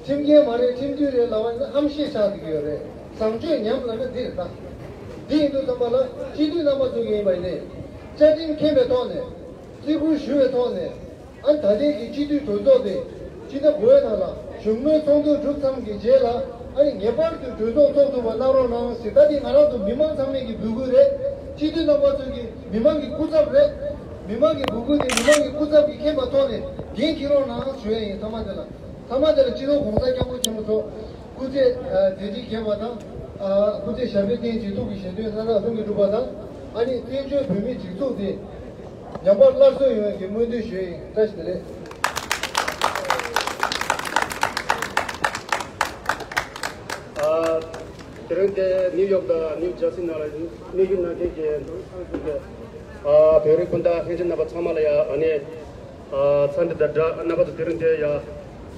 ཁྲིམས་འགལ་མ་རེད། ཁྲིམས་མཐུན་རེད་ལབ་པ་ཡིན་ན་ཧམ་བཤད་ཆགས་བསྡད་ཀྱི་ཡོད་རེད། བཟང་སྤྱོད་ཉམས་ལབ་ན་འདི་རེད་ད། འདི་ཡིན་དུས་ཙམ་པ་ལ་སྤྱི་འཐུས་རྣམ་པ་ཚོ་གིས་ཡིན་པ་ཡིན་ནའི་བཅའ་ཁྲིམས་མཁྱེན་པའི་ཐོག་ནས་བརྩི་བཀུར་ཞུ་བའི་ཐོག་ནས། ཨ་ནི་ད་ཐེངས་ཀྱི་སྤྱི་འཐུས་གྲོས་ཚོགས་དེ་སྤྱི་ཟླ་དགུ་པའི་ནང་ལ་བཞུགས་མོལ་ཚོགས་འདུ་གྲུབ་ཚར་གྱི་རྗེས་ལ་ཨ་ནི་ངེས་པར་དུ་གྲོས་ཚོགས་ཚོགས་ཐུབ་པ་གནང་རོགས་གནང་ཟེར། ད་འདི་ང་རང་ཚོ་མི་མང་ཚང་མས་ཀྱི་འབོད་སྐུལ་རེད། སྤྱི་འཐུས་རྣམ་པ་ཚོ་གི་མི་མང་གི་སྐུ་ཚབ་རེད། མི་མང་གི་འབོད་སྐུལ་དེ་མི་མང་གི་སྐུ་ཚབ་ཀྱིས་མཁྱེན་པའི་ཐོག་ནས་འགན་འཁྱེར་རོགས་གནང་ཞུ་ཡ་ཡིན། ཐ་མ་དེ་ལ་ཐ་མ་དེ་ལ་སྤྱི་ནོར་༸གོང་ས་༸སྐྱབས་མགོན་ཆེན་པོ་མཆོག་སྐུ་ཚེ་ཨ་བདེ་སྐྱིད་རྒྱས་པ་དང་། ཨ་སྐུ་ཚེ་ཞབས་པད་བརྟན་ཅིང་ཐུགས་ཀྱི་བཞེད་དོན་མཐའ་དག་ལྷུན་གྱིས་འགྲུབ་པ་དང་། ཨ་ནི་བཙན་བྱོལ་བོད་མིའི་སྒྲིག་འཛུགས་དེ་ཉམས་པ་སླར་གསོ་ཡོང་བའི་སྨོན་འདུན་ཞུ་ཡིན། བཀྲ་ཤིས་བདེ་ལེགས། ཨ་དེ་རིང་འདིར་ནིའུ་ཡོག་དང་ནིའུ་ཇར་སི་ནང་ལ་གནས་སྡོད་གནང་མཁན་གྱི་ཨ་བོད་རིགས་སྤུན་ཟླ་ལྷན་རྒྱས་རྣམ་པ་ཚང་མ་ལ་ཡང་ཨ་ནི། ཨ་འཚམས་འདྲི་དང་སྦྲགས་རྣམ་པ་ཚོ་དེ་རིང་འདིར་ཡང་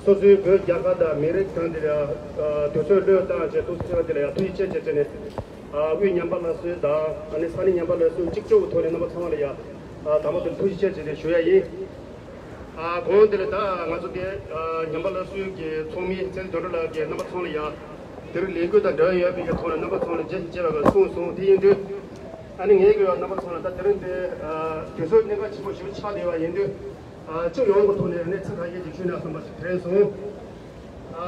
སོ་སོའི་བོད་རྒྱལ་ཁབ་དང་མི་རིགས་དོན་དེ་ལ་ཡང་དུས་ཚོད་བློས་བཏང་བྱས་ཐུགས་བརྩེ་བ་དེ་ལ་ཡང་ཐུགས་རྗེ་ཆེ་ཞུ་ནས། ཨ་དབུས་ཉམས་པ་སླར་གསོ་དང་ཨ་ནི་ས་གནས་ཉམས་པ་སླར་གསོ་གཅིག་ལྕོགས་ཀྱི་ཐོག་ནས་རྣམ་པ་ཚང་མ་ལ་ཡང་ཨ་དང་པོ་དེ་ཐུགས་རྗེ་ཆེ་ཞུ་ནས་ཞུ་ཡ་ཡིན། ཨ་གོང་དེ་ལ་ད་ང་ཚོ་དེ་ཨ་ཉམས་པ་སླར་གསོའི་གི་ཚོགས་མི་ཚེ་རིང་དོན་གྲུབ་ལགས་ཀྱིས་རྣམ་པ་ཚང་ལ་ཡང་དེ་རིང་ལས་འགུལ་དང་འབྲེལ་བ་ཡོད་པའི་གི་ཐོག་ནས་རྣམ་པ་ཚང་ལ་རྒྱས་ཤིང་རྒྱས་པ་གསུངས་སོང་། དེ་ཡིན་དུས། ཨ་ནི་ངས་གི་རྣམ་པ་ཚོ་ལ་ད་དེ་རིང་འདི་ཨ་དུས་ཚོད་གནད་འགག་ཆེན་པོ་ཞིག་ཆགས་བསྡད་པ་ཡིན་དུས། ཨ་སྤྱི་ཡོངས་ཀྱི་ཐོག་ནས་ཨ་ནི་ཚིག་ཁ་ཤས་ཅིག་ཞུས་ན་བསམ་པ་ཞིག་དྲན་སོང་། ཨ་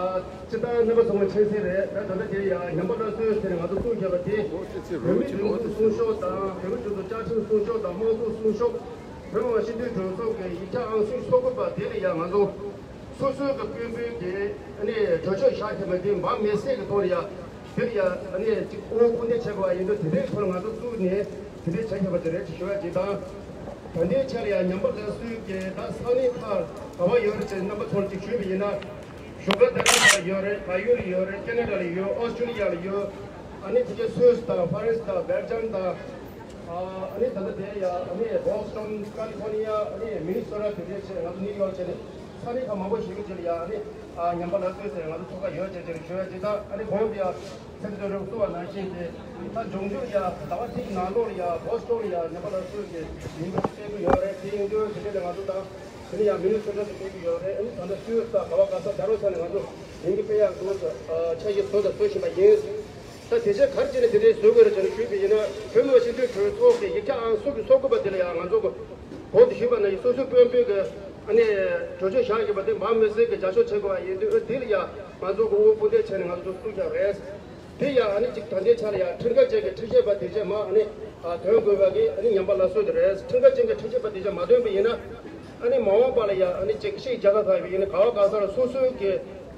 སྤྱིར་བཏང་རྣམ་པ་ཚོ་མ་མཁྱེན་གསལ་རེད། ད་ད་ལྟ་དེ་ཡ་ཉམས་པ་སླར་གསོའི་ཟེར་ནས་ང་ཚོ་བཙུགས་བཞག་པ་དེ་བོད་མིའི་སྒྲིག་འཛུགས་སྲུང་སྐྱོབ་དང་། བོད་མིའི་སྒྲིག་འཛུགས་བཅའ་ཁྲིམས་སྲུང་སྐྱོབ་དང་། དམངས་གཙོ་སྲུང་སྐྱོབ། བོད་མི་མང་སྤྱི་འཐུས་གྲོས་ཚོགས་ཀྱི་ཡིག་ཆ་ཨང་སོ་ཉི་ཤུ་སོ་དགུ་པ་དེ་ལ་ཡང་ང་ཚོ་སོ་སོའི་གི་དཔོན་པོའི་གི་ཨ་ནི་གྲོས་ཆོད་བཞག་ཐེབས་པ་དེ་འབངས་མི་སེར་གི་ཐོག་ལ་ཡ་དེ་ལ་ཡ་ཨ་ནི་ཅིག་དབུ་སྐུ་འདེད་བྱེད་དགོས་པ་ཡིན་དུས། དེ་འདྲའི་ཐོག་ལ་ང་ཚོ་བཙུགས་ནས་དེ་འདྲའི་བྱ་ཐེབས་པ་དེ་རེད་ཅེས་ཞུ་བ་ཅིག་དང་། ད་ལྟའི་ཆར་ཡ་ཉམས་པ་སླར་གསོའི་གི་ད་ས་གནས་ཁག་ག་པར་ཡོད་རེད་ཅེས་རྣམ་པ་ཚོར་ཅིག་ཞུས་པ་ཡིན་ན། བཞུགས་སྒར་ལྡི་ལི་ལ་ཡོད་རེད། བལ་ཡུལ་ལ་ཡོད་རེད། ཁེ་ན་ཌ་ལ་ཡོད། ཨོ་སི་ཀྲོ་ལི་ཡ་ལ་ཡོད། ཨ་ནི་དེ་གའི་སུད་སི་དང་ཧྥ་རན་སི་དང་སྦེལ་ཇམ་དང་། ཨ་ནི་ད་ལྟ་དེ་ཡ་ཨ་ནི་བྷོ་སི་ཊོན། ཀ་ལི་ཕོར་ནི་ཡ། ཨ་ནི་མི་ནི་སོ་ཊ། དེ་འདྲའི་ཆེད་ང་ཚོ་ནིའུ་ཡོག་བྱས་ནས་ས་གནས་ཁག་མང་པོ་ཞིག་གི་ཆེད་ལ་ཡ་ཨ་ནི་ཨ་ཉམས་པ་སླར་གསོའི་ཟེར་ང་ཚོ་ཚོགས་ཁག་ཡོད་ཅེས་ཅེས་ཞུ་ཡ་ཅིག་དང་། ཨ་ནི་གོང་དུ་ཡ་ཚེ་རིང་དོན་གྲུབ་གསུངས་པ་ནང་བཞིན་གྱི་ད་འབྱུང་འགྱུར་ཡ་ཟླ་བ་གཅིག་ནང་ལོགས་ལ་ཡ་བྷོ་སི་ཊོན་ལ་ཡ་ཉམས་པ་སླར་གསོའི་གི་ལས་འགུལ་སྤེལ་གྱི་ཡོད་རེད། དེ་ཡིན་དུས་དེ་འདྲ་ལ་ང་ཚོ་དང་། དེ་ནས་ཡང་མི་ནི་སོ་ཊ་དུ་སྤེལ་གྱི་ཡོད་རེད། ཨ་ནི་ད་ལྟ་སུད་སི་དང་ག་བ་ག་ས་རྒྱ་རོ་ས་ནས་ང་ཚོ་ལས་འགུལ་སྤེལ་ཡག་འདུག་ཟེར་འཆར་གཞི་བཟོས་དང་བཟོ་བཞིན་པ་ཡིན། ད་དེ་ཆ་ག་རེ་བྱས་ནས་དེ་འདྲའི་བཟོ་དགོས་རེད་ཅེས་ཞུས་པ་ཡིན་ན། བོད་མི་མང་སྤྱི་འཐུས་གྲོས་ཚོགས་ཀྱི་ཡིག་ཆ་ཨང་སོ་ཉི་ཤུ་སོ་དགུ་པ་དེ་ལ་ཡང་ང་ཚོ་གོང་དུ་ཞུས་པ་ནང་བཞིན་སོ་སོའི་དཔོན་པོའི་གི་ཨ་ནི་གྲོས་ཆོད་བཞག་ཡོད་པ་དེ་འབངས་མི་སེར་གྱིས་རྒྱབ་སྐྱོར་བྱེད་དགོས་པ་ཡིན་དུས། ཨ་དེ་ལ་ཡང་ང་ཚོ་གི་དབུ་དཔུང་སྡེ་བྱས་ནས་ང་ཚོ་བཙུགས་བཞག་རེད། དེ་ཡང་ཨ་ནི་གཅིག་ད་ལྟའི་ཆར་ཡང་ཁྲིམས་འགལ་ཅན་གྱི་ཁྲིམས་ཆད་པ་དེ་ཚོ་མར་ཨ་ནི་ཨ་ཐོན་དགོས་པ་གི་ཨ་ནི་ཉམས་པ་སླར་གསོ་དེ་རེད། ཁྲིམས་འགལ་ཅན་གྱི་ཁྲིམས་ཆད་པ་དེ་ཚོ་མ་ཐོན་པ་ཡིན་ན། ཨ་ནི་མ་འོངས་པ་ལ་ཡང་ཨ་ནི་གཅིག་ཤིག་རྒྱ་གར་ཁག་ཡིན་ན་ག་བ་ག་ས་ལ་སོ་སོའི་གི་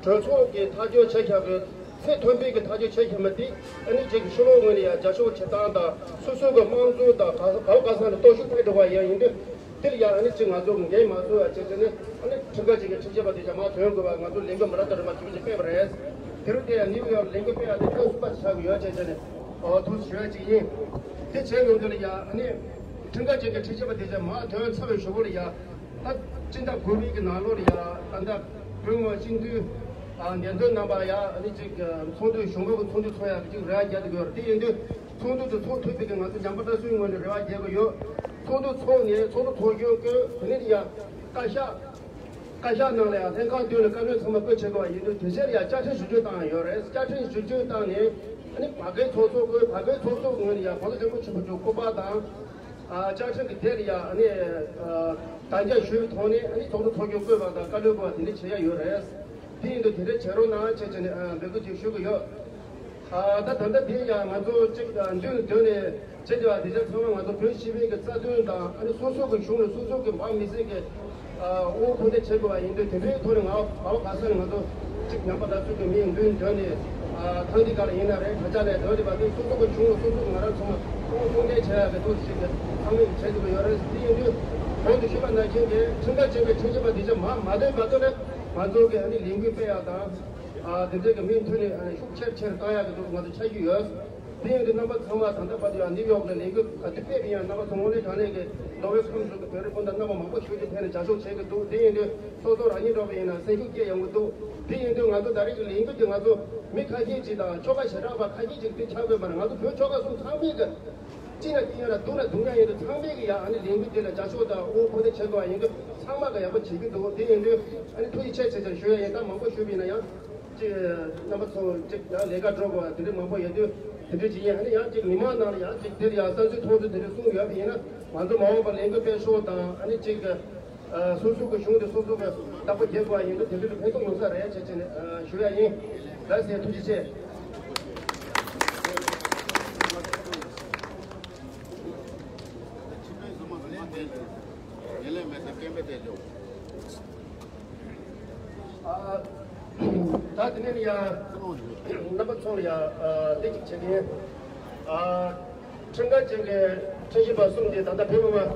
གྲོས་ཚོགས་ཀྱི་ཐག་གཅོད་བྱས་ཁྱབ་པའི་ཚད་མཐོན་པོའི་གི་ཐག་གཅོད་བྱས་ཁྱབ་མ་དེ་ཨ་ནི་གཅིག་ཕྱི་ལོགས་ངོས་ནས་ཡང་རྒྱབ་སྐྱོར་བྱེད་སྟངས་དང་། སོ་སོའི་གི་དམངས་གཙོ་དང་ག་ས་ག་བ་ག་ས་ལ་གཏོར་བཤིག་ཕེབས་འགྲོ་བ་ཡང་ཡིན་དུས། དེ་ལ་ཡང་ཨ་ནི་གཅིག་ང་ཚོ་འགན་མ་བཟོ་བ་བྱས་བྱས་ནས་ཨ་ནི་ཁྲིམས་འགལ་ཅན་གྱི་ཁྲིམས་ཆད་པ་དེ་ཚོ་མར་ཐོན་དགོས་པ་ང་ཚོ་ལས་འགུལ་མི་ལ་ལྟར་མ་བྱུང་ཅིག་སྤེལ་བ་རེད། དེ་རུ་དེ་ཡང་ནིའུ་ཡོག་ལས་འགུལ་སྤེལ་ཡག་དེ་ཐེངས་གསུམ་པ་ཆགས་ཀྱི་ཡོད་བྱས་བྱས་ནས་ཨོ་ཐུགས་ཞུ་ཡ་གཅིག་ཡིན། དེ་བྱས་ཡོང་དུས་ལ་ཡང་ཨ་ནི་ཁྲིམས་འགལ་ཅན་གྱི་ཁྲིམས་ཆད་པ་དེ་ཚོ་མར་ཐོན་ཚར་བའི་གཞུག་གུ་ལ་ཡང་ད་སྤྱི་ཟླ་དགུ་པའི་གི་ནང་ལོགས་ལ་ཡང་ད་ལྟ་བོད་མི་སྤྱི་འཐུས་ཨ་འདེམས་ཐོན་རྣམ་པ་ཡང་ཨ་ནི་གཅིག་ཚོགས་འདུ་གཞུང་གི་ཚོགས་འདུ་ཚོགས་ཡག་གཅིག་རེ་བ་རྒྱག་གི་ཡོད་རེད། དེ་ཡིན་དུས་ཚོགས་འདུ་དེ་ཚོགས་ཐུབ་པའི་གི་ང་ཚོ་ཉམས་པ་སླར་གསོའི་ངོས་ནས་རེ་བ་རྒྱག་གི་ཡོད། ཚོགས་འདུ་ཚོགས་ནས་ཚོགས་འདུ་ཚོགས་གཞོན་སྐོར་དེ་ནས་ཡང་བཀའ་ཤག་བཀའ་ཤག་ནང་ལ་ཡང་ལྷན་ཁང་བདུན་ལ་བཀའ་བློན་ཚང་མ་བསྐོ་བྱེད་དགོས་པ་ཡིན་དུས། དེ་ཕྱིར་ཡང་བཅའ་ཁྲིམས་ཞིབ་བརྗོད་བཏང་ཡོད་རེད། བཅའ་ཁྲིམས་ཞིབ་བརྗོད་བཏང་ནས་ཨ་ནི་བར་བརྒལ་ཚོགས་གཙོ་བསྐོས། བར་བརྒལ་ཚོགས་གཙོ་ངོས་ནས་ཡང་༸གོང་ས་སྐྱབས་མགོན་ཆེན་པོ་མཆོག་སྐུ་པར་དང་། ཨ་བཅའ་ཁྲིམས་ཀྱི་དེབ་ལ་ཡང་ཨ་ནི་ཨ་དམ་བཅའ་ཞུས་པའི་ཐོག་ནས་ཨ་ནི་ཚོགས་གཙོ་ཚོགས་གཞོན་བསྐོས་པ་དང་བཀའ་བློན་བསྐོ་བ་དེ་འདྲ་བྱེད་ཡ་ཡོད་རེད། དེ་ཡིན་དུས་དེ་འདྲ་བྱེད་རོགས་གནང་བྱས་བྱས་ནས་ཨ་འབོད་སྐུལ་ཅིག་ཞུ་གི་ཡོད། ཨ་ད་ད་ལྟ་དེ་ཡང་ང་ཚོ་གཅིག་ཨ་མདུན་ལ་སྡོད་ནས་བྱེད་བདེ་བ་དེ་ཚོ་ཚང་མ་ང་ཚོ་བོད་སྤྱི་པའི་གི་རྩ་དོན་དང་། ཨ་ནི་སོ་སོ་གི་གཞུང་ལ་སོ་སོ་གི་འབངས་མི་སེར་གི་ཨ་དབུ་ཁུངས་འདེད་བྱེད་དགོས་པ་ཡིན་དུས། དེ་འདྲའི་ཐོག་ནས་ང་ག་བ་ག་ས་ནས་ང་ཚོ་གཅིག་ཉམས་པ་སླར་གསོའི་གི་མི་མདུན་སྡོད་ནས་ཨ་ཐང་འདི་ག་ལ་ཡིན་ན་རེད། ག་ཅག་ལ་སྡོད་བདེ་བ་དེ་སོ་སོ་གི་གཞུང་ལ་སོ་སོ་གི་ང་རང་ཚང་མ་ ཁུངས་སྐྱེལ་བྱེད་ཡག་གི་ཐོག་ཞིག་གི་ཚང་མས་བྱེད་ཐུབ་ཀྱི་ཡོད་རེད། དེ་ཡིན་དུས་གོང་དུ་ཞུས་པ་ནང་བཞིན་གྱི་ཁྲིམས་འགལ་ཅན་གྱི་ཁྲིམས་ཞིབ་པ་དེ་ཚོ་མ་མ་བསྡད་བར་དུ་ནས་ང་ཚོ་གི་ཨ་ནི་ལས་འགུལ་སྤེལ་ཡག་དང་། ཨ་དེ་འདྲའི་གི་མུ་མཐུད་ནས་ཨ་ནི་ཤུགས་ཆེར་ཆེར་བཏང་ཡག་གི་འདུག་ང་ཚོ་ཆ་རྒྱུས་ཡོད། དེ་ཡིན་དུས་རྣམ་པ་ཚང་མ་ད་ལྟ་བར་དུ་ཡང་ནིའུ་ཡོག་ལ་ལས་འགུལ་ག་དུས་སྤེལ་བ་ཡིན་ཡང་རྣམ་པ་ཚོ་དངོས་གནས་དྲང་གནས་ཀྱི་མདོ་དབུས་ཁམས་གསུམ་གྱི་བོད་རིགས་སྤུན་ཟླ་རྣམ་པ་མང་པོ་ཞིག་གིས་ཕེབས་ནས་མཇལ་ཕྱོགས་བྱེད་ཀྱི་འདུག་དེ་ཡིན་དུས་སོ་སོ་རང་ཉིད་འདྲ་པོ་ཡིན་ན་སེམས་ཤུགས་སྐྱེད་ཡོང་གི་འདུག་དེ་ཡིན་དུས་ང་ཚོ་ད་རེས་ཀྱི་ལས་འགུལ་དེ་ང་ཚོ་མི་ཁ་ཤས་ཅིག་དང་ཆོལ་ཁ་བྱེ་བྲག་པ་ཁ་ཤས་ཅིག་དེ་ཆགས་དགོས་པ་རེད། ང་ཚོ་བོད་ཆོལ་ཁ་གསུམ་ཚང་མས་ཀྱི་གཅིག་ན་གཅིག་ཡང་ལ་སྡུག་ན་སྡུག་མཉམ་ཡིན་དུས་ཚང་མས་ཀྱི་ཡ་ཨ་ནི་ལས་འགུལ་དེ་ལ་མཇལ་ཕྱོགས་དང་དབུ་ཁུངས་དེ་བྱེད་དགོས་པ་ཡིན་དུས་ཚང་མ་གི་ཡག་པོ་བྱེད་ཀྱི་འདུག་དེ་ཡིན་དུས་ཨ་ནི་ཐུགས་རྗེ་ཆེ་ཆེ་ཆེར་ཞུ་ཡ་ཡིན། ད་མང་པོ་ཞུས་པ་ཡིན་ན་ཡང་ཅིག་རྣམ་པ་ཚོ་ཅིག་ཡང་ལས་ཀ་འགྲོ་དགོས་པ་དེ་འདྲའི་མང་པོ་ཡོད་དུས་དེ་འདྲའི་ཅིག་ཡིན། ཨ་ནི་ཡང་ཅིག་མི་མང་ནང་ལ་ཡང་ཅིག་དེ་ལ་ཡང་བསམ་ཚུལ་མཐོང་ཚུལ་དེ་འདྲ་གསུངས་ཡོད་པ་ཡིན་ན་ང་ཚོ་མ་འོངས་པར་ལས་འགུལ་སྤེལ་ཕྱོགས་དང་ཨ་ནི་ཅིག་སོ་སོ་གི་གཞུང་དེ་སོ་སོ་གི་བདག་པོ་རྒྱག་དགོས་པ་ཡིན་དུས་དེ་འདྲ་ལ་ཕན་ཐོགས་ཡོང་ས་རེད་ཅེས་བྱས་ནས་ཞུ་ཡ་ཡིན། ལགས་སོ། ཐུགས་རྗེ་ཆེ། ད་དེ་ནས་ཡང་རྣམ་པ་ཚོ་ལ་ཡང་བདེ་སྐྱིད་བྱེད་མཁན། ཁྲིམས་འགལ་ཅན་གྱི་ཁྲིམས་ཞིབ་པ་གསུམ་དེ་ད་ལྟ་བོད་མི་མང་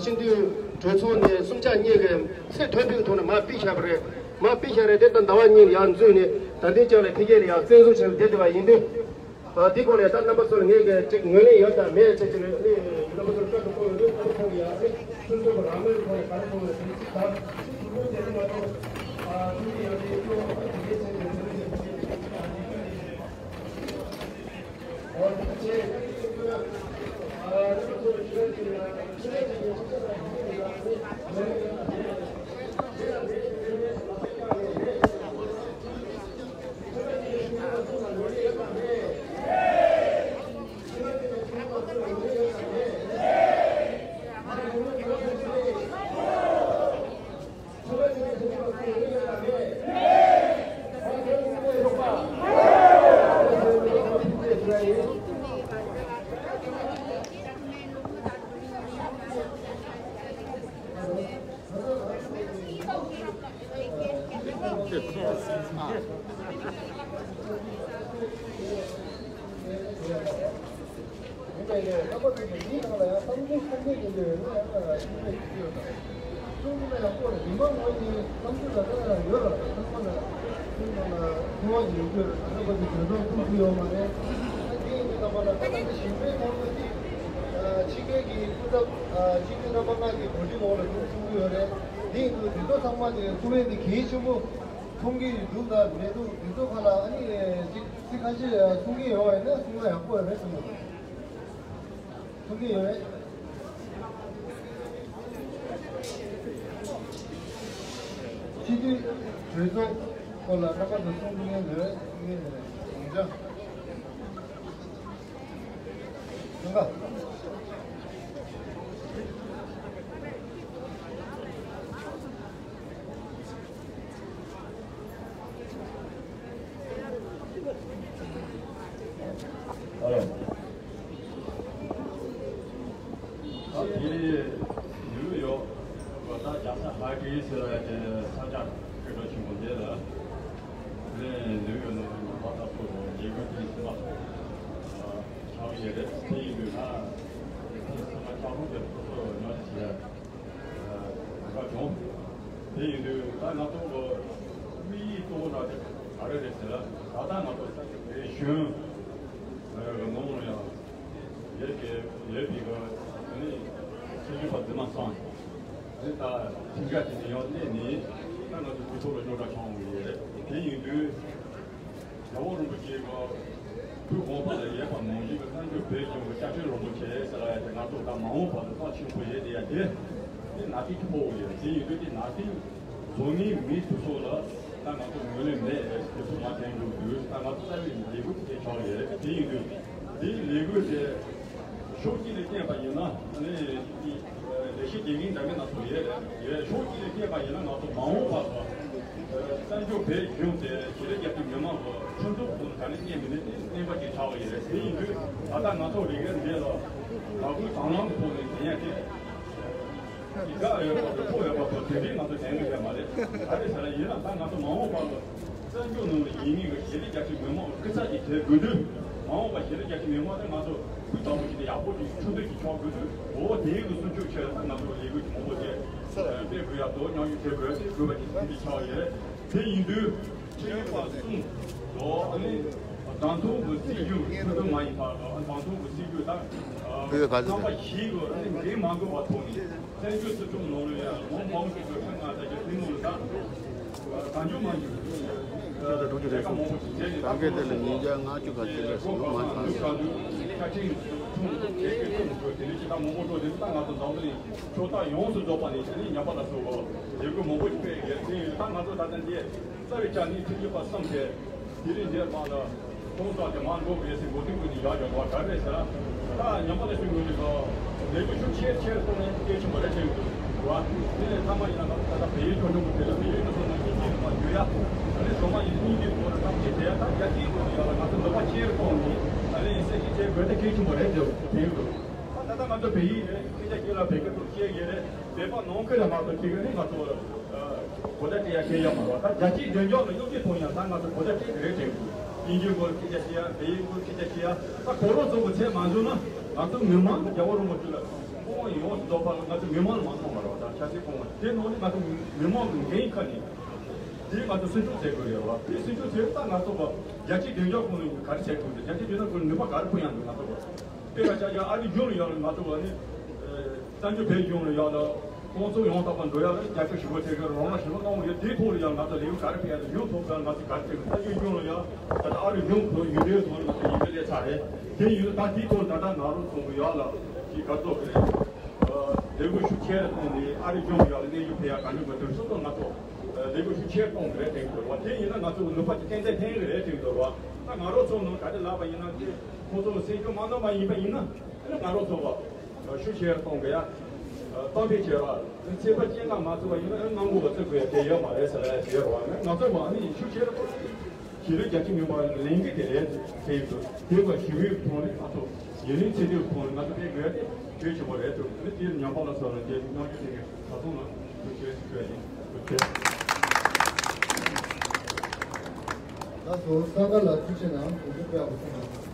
སྤྱི་འཐུས་གྲོས་ཚོགས་ནས་གསུམ་ཆ་གཉིས་ཀྱི་ཚད་མཐོན་པོའི་ཐོག་ནས་མར་ཕུད་བཞག་པ་རེད། མར་ཕུད་བཞག་རེད་དེ། ད་ཟླ་བ་གཉིས་ལ་ཡར་འཛུལ་ནས་ད་ལྟའི་ཆར་ལ་ཕ་གི་ལ་ཡར་བཙན་བཟུང་བྱས་ནས་བསྡད་བསྡད་པ་ཡིན་དུས། ཨ་འདི་སྐོར་ལ་ད་རྣམ་པ་ཚོར་ངས་གི་ཅིག་ངོས་ལེན་ཡོད་དམ་མེད་ཅེས་ཀྱི་ནི་རྣམ་པ་ཚོར་བཀའ་འདྲི་གནང་ཡོད། ད་ཁོང་གིས་ཨ་ནི་ཁྲིམས་རྩོད་པ་རང་མོས་ཁོང་གིས་ག་རེ་གསུངས་ན་དེ་ཅིག་ད་ཅིག་ཐུགས་ཁུར་དེ་ནི་མ་གཏོགས་ཨ་ཁྲིམས་ཀྱི་ཡང་དེ་ཅུང་ཨ་ཅིག་ངས་བྱས་ཏེ་ངོས་ལེན་ཡོད་ཅེས་ཨ་ནི་ཁོང་གིས་ཨ་རྣམ་པ་ཚོར་ཞུ་ཡ་ཅིག་ཡིན་ན། ཕྱི་རྒྱལ་གྱི་སྐུ་ཚབ་ཕྱི་རྒྱལ་གྱི་སྐུ་ཚབ་ནང་གི་གོ་སྒྲིག་འོག་ལ་ཚུགས་ཀྱི་ཡོད་མ་རེད། འདི་ཡིན་དུས་དེ་ཚོ་ཚང་མ་དེ་གསུང་ཡས་དེ་གལ་ཆེན་པོ་མཐོང་གི་འདུག་ད་མེད་འདུག་དེ་ཚོ་ཁ་ལ་ཨ་ནི་ཅིག་ཚིག་ཁ་ཤས་གསུང་གི་ཡོད་པ་ཡིན་ན་གསུང་ན་ཡག་པོ་རེད་གསུང་གི་འདུག་གསུང་གི་ཡོད་རེད། སྤྱི་འཐུས་གྲོས་ཚོགས་སྐོར་ལ་རྣམ་པ་ཚོ་གསུང་གི་ཡོད་རེད། གསུང་གི་ཡོད་རེད། ཡོང་ག་ཨ་ལོ། ཨ་དེ་ཡུལ་ཡོད། ད་རྒྱལ་ས་ཧ་གི་ཟེར་བ་དེ་ས་ཆ་སྐད་གྲགས་ཆེན་པོ་འདི་ལ། ནས་འདི་ཡོད་ནོ་ཡོད་པ་ད་ཚོ་རེད། ཡེ་གུ་དེ་སེམས་པ་ཆགས་ཡོད་རེད། དེ་ཡིན་དུས་ན་དེ་སེམས་པ་ཆགས་ལུགས་དེ་ཁོ་ཚོ་ཉོ་ཆེ་ག་བྱུང་། དེ་ཡིན་དུས་ད་ང་ཚོ་གི་དམིགས་ཡུལ་གཙོ་བོ་ན་དེ་ག་རེ་རེད་ཟེར་ན། ད་ལྟ་ང་ཚོ་ས་ཆ་དེ་གཞོན་ནང་ལ་ཡང་ཡོད་ཀྱི་ཡོད་པའི་གི་ནི་སྲིད་ཇུས་པ་འཛིན་མ་སོང་། དེ་ལྟ་ཁྲིམས་འགལ་དེ་ནི་ཡང་གནས་ནས་ད་ང་ཚོ་དུས་ཐོག་ལ་རྙོག་དྲ་བྱུང་ཡོད་རེད། དེ་ཡིན་དུས། རྒྱལ་བ་རིན་པོ་ཆེ་གི་བོད་གོང་ས་ལ་ཡོད་པ་ནང་བཞིན་གྱི་གསར་འགྱུར་བོད་ལྗོངས་ཀྱི་དཔྱ་ཁྲལ་རིན་པོ་ཆེ་ཟེར་ལ་ཡ་དེ་ང་ཚོ་ད་མ་འོངས་པ་ལ་རྩ་ཆེན་པོ་ཡོད་དེ་ཡ་དེ་དེ་ནང་དེ་ཕོག་ཡོད། དེ་ཡིན་དུས་དེ་ནང་དེ་བཟོ་མིན་མི་དེ་ཚོ་ལ་ད་ང་ཚོ་ངོས་ལེན་མེད། དེ་ཚོ་མ་དྲན་འགྲོ་དུས་ད་ང་ཚོ་རྩ་བའི་ལས་འགུལ་དེ་ཆགས་ཡོད། དེ་ཡིན་དུས་དེའི་ལས་འགུལ་དེ་ཕྱོགས་གཅིག་ནས་བསྟན་པ་ཡིན་ན་ནི། ལས་བྱེད་དགེ་རྒན་འདྲ་མིན་སྣ་ཚོགས་ཡོད་རེད། ཡོད། ཕྱོགས་གཅིག་ནས་བལྟས་པ་ཡིན་ན་ང་ཚོ་མ་འོངས་པ་ལ་གསར་འགྱུར་བོད་གཞུང་དེ་ཞི་བདེ་རྒྱ་མཚོའི་མི་མང་གི་ཁྲིམས་གཏུག་ཐོག་ནས་ག་ནས་རྙེད་མི་ནས་དེ་བསྟན་པ་ཅིག་ཆགས་པ་ཡིན་རེད། དེ་ཡིན་དུས་ད་ལྟ་ང་ཚོ་རིག་གནས་འདི་ལ་ལག་ལུས་དང་བླངས་ཀྱི་ཐོག་ནས་འཛིན་ཡ་དེ་ཡིད་དགའ་ཡོད་པ་དང་སྤོབས་ཡོད་པ་དང་དེ་འདྲའི་ང་ཚོ་དྲན་གྱི་ཡོད་མ་རེད། ག་རེ་ཟེར་ན་ཡིན་ན་ད་ང་ཚོ་མ་འོངས་པ་ལ་གསར་འགྱུར་ནང་ལ་ཡིན་མིན་གྱི་ཞི་བདེ་རྒྱ་མཚོའི་མི་མང་གི་སྐུ་ཚབ་ཅིག་བྱེད་དགོས་དུས་མ་འོངས་པ་ཞི་བདེ་རྒྱ་མཚོའི་མི་མང་དེ་ང་ཚོ། དང་པོ་ཞིག་ནས་ཡག་པོ་ཞིག་ཆུང་དུས་ཀྱི་ཆགས་དགོས་དུས། འོ་དེའི་གི་སྲུང་སྐྱོབ་ཆེད་ལ་ད་ང་ཚོ་ལས་འགུལ་གྱི་མང་པོ་དེ་སྤེལ་དགོས་ཡག་དོ་མཉམ་ཞུགས་བྱེད་དགོས་ཏེ་དགོས་པ་ཅིག་དེ་འདྲ་ཆགས་ཡོད་རེད། དེ་ཡིན་དུས་ཆེད་ཡོད་པ་གསུམ་དོ་ཨ་ནི་རང་ཐོག་གི་སྲིད་ཇུས་ཆུང་དུ་མ་ཡིན་པ་དང་རང་ཐོག་གི་སྲིད་ཇུས་དང་རྣམ་པ་བཞི་གི་ཨ་ནི་འགན་མ་འགོས་པ་ཐོག་ནས། བཙན་བྱོལ་སྤྱི་ཚོགས་ནང་ལ་ཡང་ལོ་མང་པོ་ཞིག་ལ་ཁྲིམས་ཁང་དང་རྒྱལ་སྲིད་ནང་ལ་དང་གང་བྱུང་མང་བྱུང་ལས་ཀ་མང་པོ་ཞིག་བྱས་ནས། ད་དྲུག་ཅུ་རེད། ལས་ཀ་མང་པོ་བྱས་ནས་ད་གང་ག་དེ་ལ་ཉིས་བརྒྱ་ལྔ་བཅུ་ག་ཚོད་རེད་ཟེར་ཡོང་མ་ཚང་། ཆ་ཆེན་ཐུང་ཐུང་དེ་གའི་ཐུང་ཐུང་དེ་ནས་ཅི་ད་མང་པོ་འགྲོ་དེ་ད་ང་ཚོ་འཛམ་བུ་གླིང་ཕྱོགས་མཐའ་ཡོངས་སུ་རྫོགས་པ་ནས་དེ་ནས་ཉམས་པ་ལ་སོགས་པ་ལས་འགུལ་མང་པོ་ཞིག་སྤེལ་ཡོད། དེ་ཡིན་ད་ང་ཚོ་ད་ལྟ་འདི་རྩ་བའི་ཆ་ནས་ཁྲིམས་ཞིབ་པ་གསུམ་བྱས། དེ་རིང་འདིར་མ་ལ་ཁོང་ཚོ་དེ་མ་འགྲོ་བའི་སེམས་འགོ་ཐུག་གི་ནི་ཡག་ཡོད་པ་ག་རེ་ཟེར་ན། ད་ཉམས་པ་ལ་སོན་དགོས་ནི་ག་ལས་འགུལ་ཤུགས་ཆེ་ཆེར་གཏོང་ནས་གལ་ཆེན་པོ་རེད་དྲན་གི་འདུག་བ། དེ་ལས་ཐ་མ་ཡིན་ན་ད་ལྟ་བལ་ཡུལ་ཆོས་འབྱུང་གི་དེ་ལ་བལ་ཡུལ་གྱི་སོ་ནང་གི་ཆེ་བ་བརྗོད་ཡ། ཨ་ནི་སོ་མ་ཡིན་གཉིས་ཀྱི་སྐོར་ལ་ཐམས་ཅད་དེ་ཡ་ད་རྒྱ་སྐྱེད་དགོས་ནི་ཡག་ལ་ང་ཚོ་འདོད་པ་ཆེར་གཏོང་ནས་ཨ་ནི་ཡིན་སེ་ཞིག་བྱེད་དགོས་ད་གལ་ཆེན་པོ་རེད་དྲན་གི་འདུག་ད་ད་ལྟ་ང་ཚོ་བལ་ཡུལ་རེད། ཁྱེད་ཅག་ཁྱེད་ལ་བལ་སྐད་ཐོག་བཤད་ཀྱི་རེད། བོད་པ་ནང་ཁུལ་ལ་མ་གཏོགས་ཁྱེད་ཀྱི་ནི་ང་ཚོ་གོ་བརྡ་སྤྲད་ཡ་ཁྱེད་ཡ་མ་རེད། ད་རྒྱལ་སྤྱིའི་བདེ་འཇགས་ལ་གཡོ་ཇུས་གཏོང་ཡ་ད་ང་ཚོ་གོ་བརྡ་སྤྲད་ཀྱི་རེད་དྲན་གི། དབྱིན་ཇིའི་སྐོར་སྐད་ཆ་བཤད་ཡ། བལ་ཡུལ་སྐོར་སྐད་ཆ་བཤད་ཡ། ད་གོ་རོགས་ཚོ་གི་ཚད་མ་བཟུང་ན་ང་ཚོ་མི་མང་གི་རྒྱལ་བ་རིན་པོ་ཆེ་ལ་ཁོང་ཡོངས་སུ་རྫོགས་པ་ལ་ང་ཚོ་མི་མང་ལ་མ་གཏོང་བ་རེད་བ། ད་ཆབ་སྲིད་ཁོངས་ལ་དེ་ནང་ནས་ང་ཚོ་མི་མང་གི་འགན་ཁ་ནས་དེ་ང་ཚོ་སྲུང་སྐྱོབ་བྱེད་དགོས་རེད་བ། དེ་སྲུང་སྐྱོབ་བྱེད་ད་ང་ཚོ་བ་རྒྱལ་སྤྱིའི་བདེ་འཇགས་ཁོངས་ལ་ག་རེ་བྱེད་དགོས་འདུག་རྒྱལ་སྤྱིའི་བདེ་འཇགས་ཁོངས་ལ་ནུས་པ་ག་རེ་ཕུལ་ཡ་འདུག་ང་ཚོ་བ། དཔེར་ན་ཆ་བཞག་ཨ་རིའི་གཞུང་ལ་ཡང་ང་ཚོ་བ་ནི། བཙན་བྱོལ་བོད་གཞུང་ལ་ཡང་དང་། སྤོང་ཚོགས་ཡང་དག་པར་འགྲོ་ཡག་ལ་རྒྱབ་སྐྱོར་ཞུ་སྒོ་ཐེབས་ཀྱི་རོགས་རམ་ཞུ་སྒོ་གནང་བ་ཡོད། དེའི་ཐོག་ལ་ཡང་ང་ཚོ་ལས་འགུལ་ག་རེ་སྤེལ་ཡག་དང་ཡང་ཐོག་ལ་ང་ཚོ་ག་རེ་སྤེལ་གི་བཙན་བྱོལ་གཞུང་ལ་ཡང་ད་ལྟ་ཨ་རིའི་གཞུང་ཁོ་ཡུལ་དེའི་ཐོག་ལ་ང་ཚོ་ཡིན་གྱི་ལས་ཚར་རེད། དེ་ཡིན་ད་དེའི་ཐོག་ད་ལྟ་ང་རང་ཚོ་གི་ཡག་ལ་ཅིག་ག་ཚོད་ཀྱི་རེད། ལས་འགུལ་ཤུགས་ཆེ་རུ་བཏང་ནས་ཨ་རིའི་གཞུང་ཡག་ལ་གནས་ཤུགས་འཕེལ་ཡག་གང་ཡོད་མ་ཐུབ་སོ་སོ་ང་ཚོ་ལས་འགུལ་ཤུགས་ཆེ་གཏོང་གི་རེད་དྲན་གྱི་འདུག་བ། དེ་ཡིན་ན་ང་ཚོ་ནུས་པ་ཅིག་ཏན་ཏན་ལྡན་གྱི་རེད་དྲན་གྱི་འདུག་བ། ད་ང་རང་ཚོ་ནང་ག་རེ་ལབ་པ་ཡིན་ན་དེ་ཁོ་ཚོ་སེམས་ཤུགས་མ་གནང་བ་ཡིན་པ་ཡིན་ན་ཨ་ནི་ང་རང་ཚོ་བ། ཤུགས་ཆེ་རུ་གཏོང་དགོས་ཡ། གཏོང་ཕོད་བྱེད་ར། ཚེས་པ་བཅོ་ལྔ་མ་ཚུགས་པ་ཡིན་ན་ཨ་ནི་གནང་དགོས་པ་བརྩི་དགོས་ཡ་དེ་ཡོད་མ་རེད་ཟེར་ལ་ཡ་ཞེས་ར་བ། ང་ཚོ་བ་ཨ་ནི་ཤུགས་ཆེ་རུ་གཏོང་། གཞིས་ལུས་རྒྱ་ཆེ་མིན་པ་ལས་འགུལ་དེ་རེད་དེ་ཡིན་འདུག་དེ་བ་ཞི་བའི་ཐོག་ནས་ང་ཚོ་ཡུན་རིང་ཚེ་སྟོད་ཐོག་ནས་ང་ཚོ་སྤེལ་དགོས་ཡ་དེ་གལ་ཆེན་པོ་རེད་འདུག་ཨ་ནི་དེ་ཉམས་པ་ལ་སོགས་ལ་འདི་གནང་རྒྱུ་དེ་ག་ཚོད་ལ་ཐུགས་རྗེ་ཆེ་ཞུ་ཡ་ཡིན། ཐུགས་རྗེ་ཆེ། ད་གཟོད་ས་ག་ལ་ཐུགས་རྗེ་གནང་། གོང་བུ་དཔེ་ཡག་པོ་གསུངས་ད།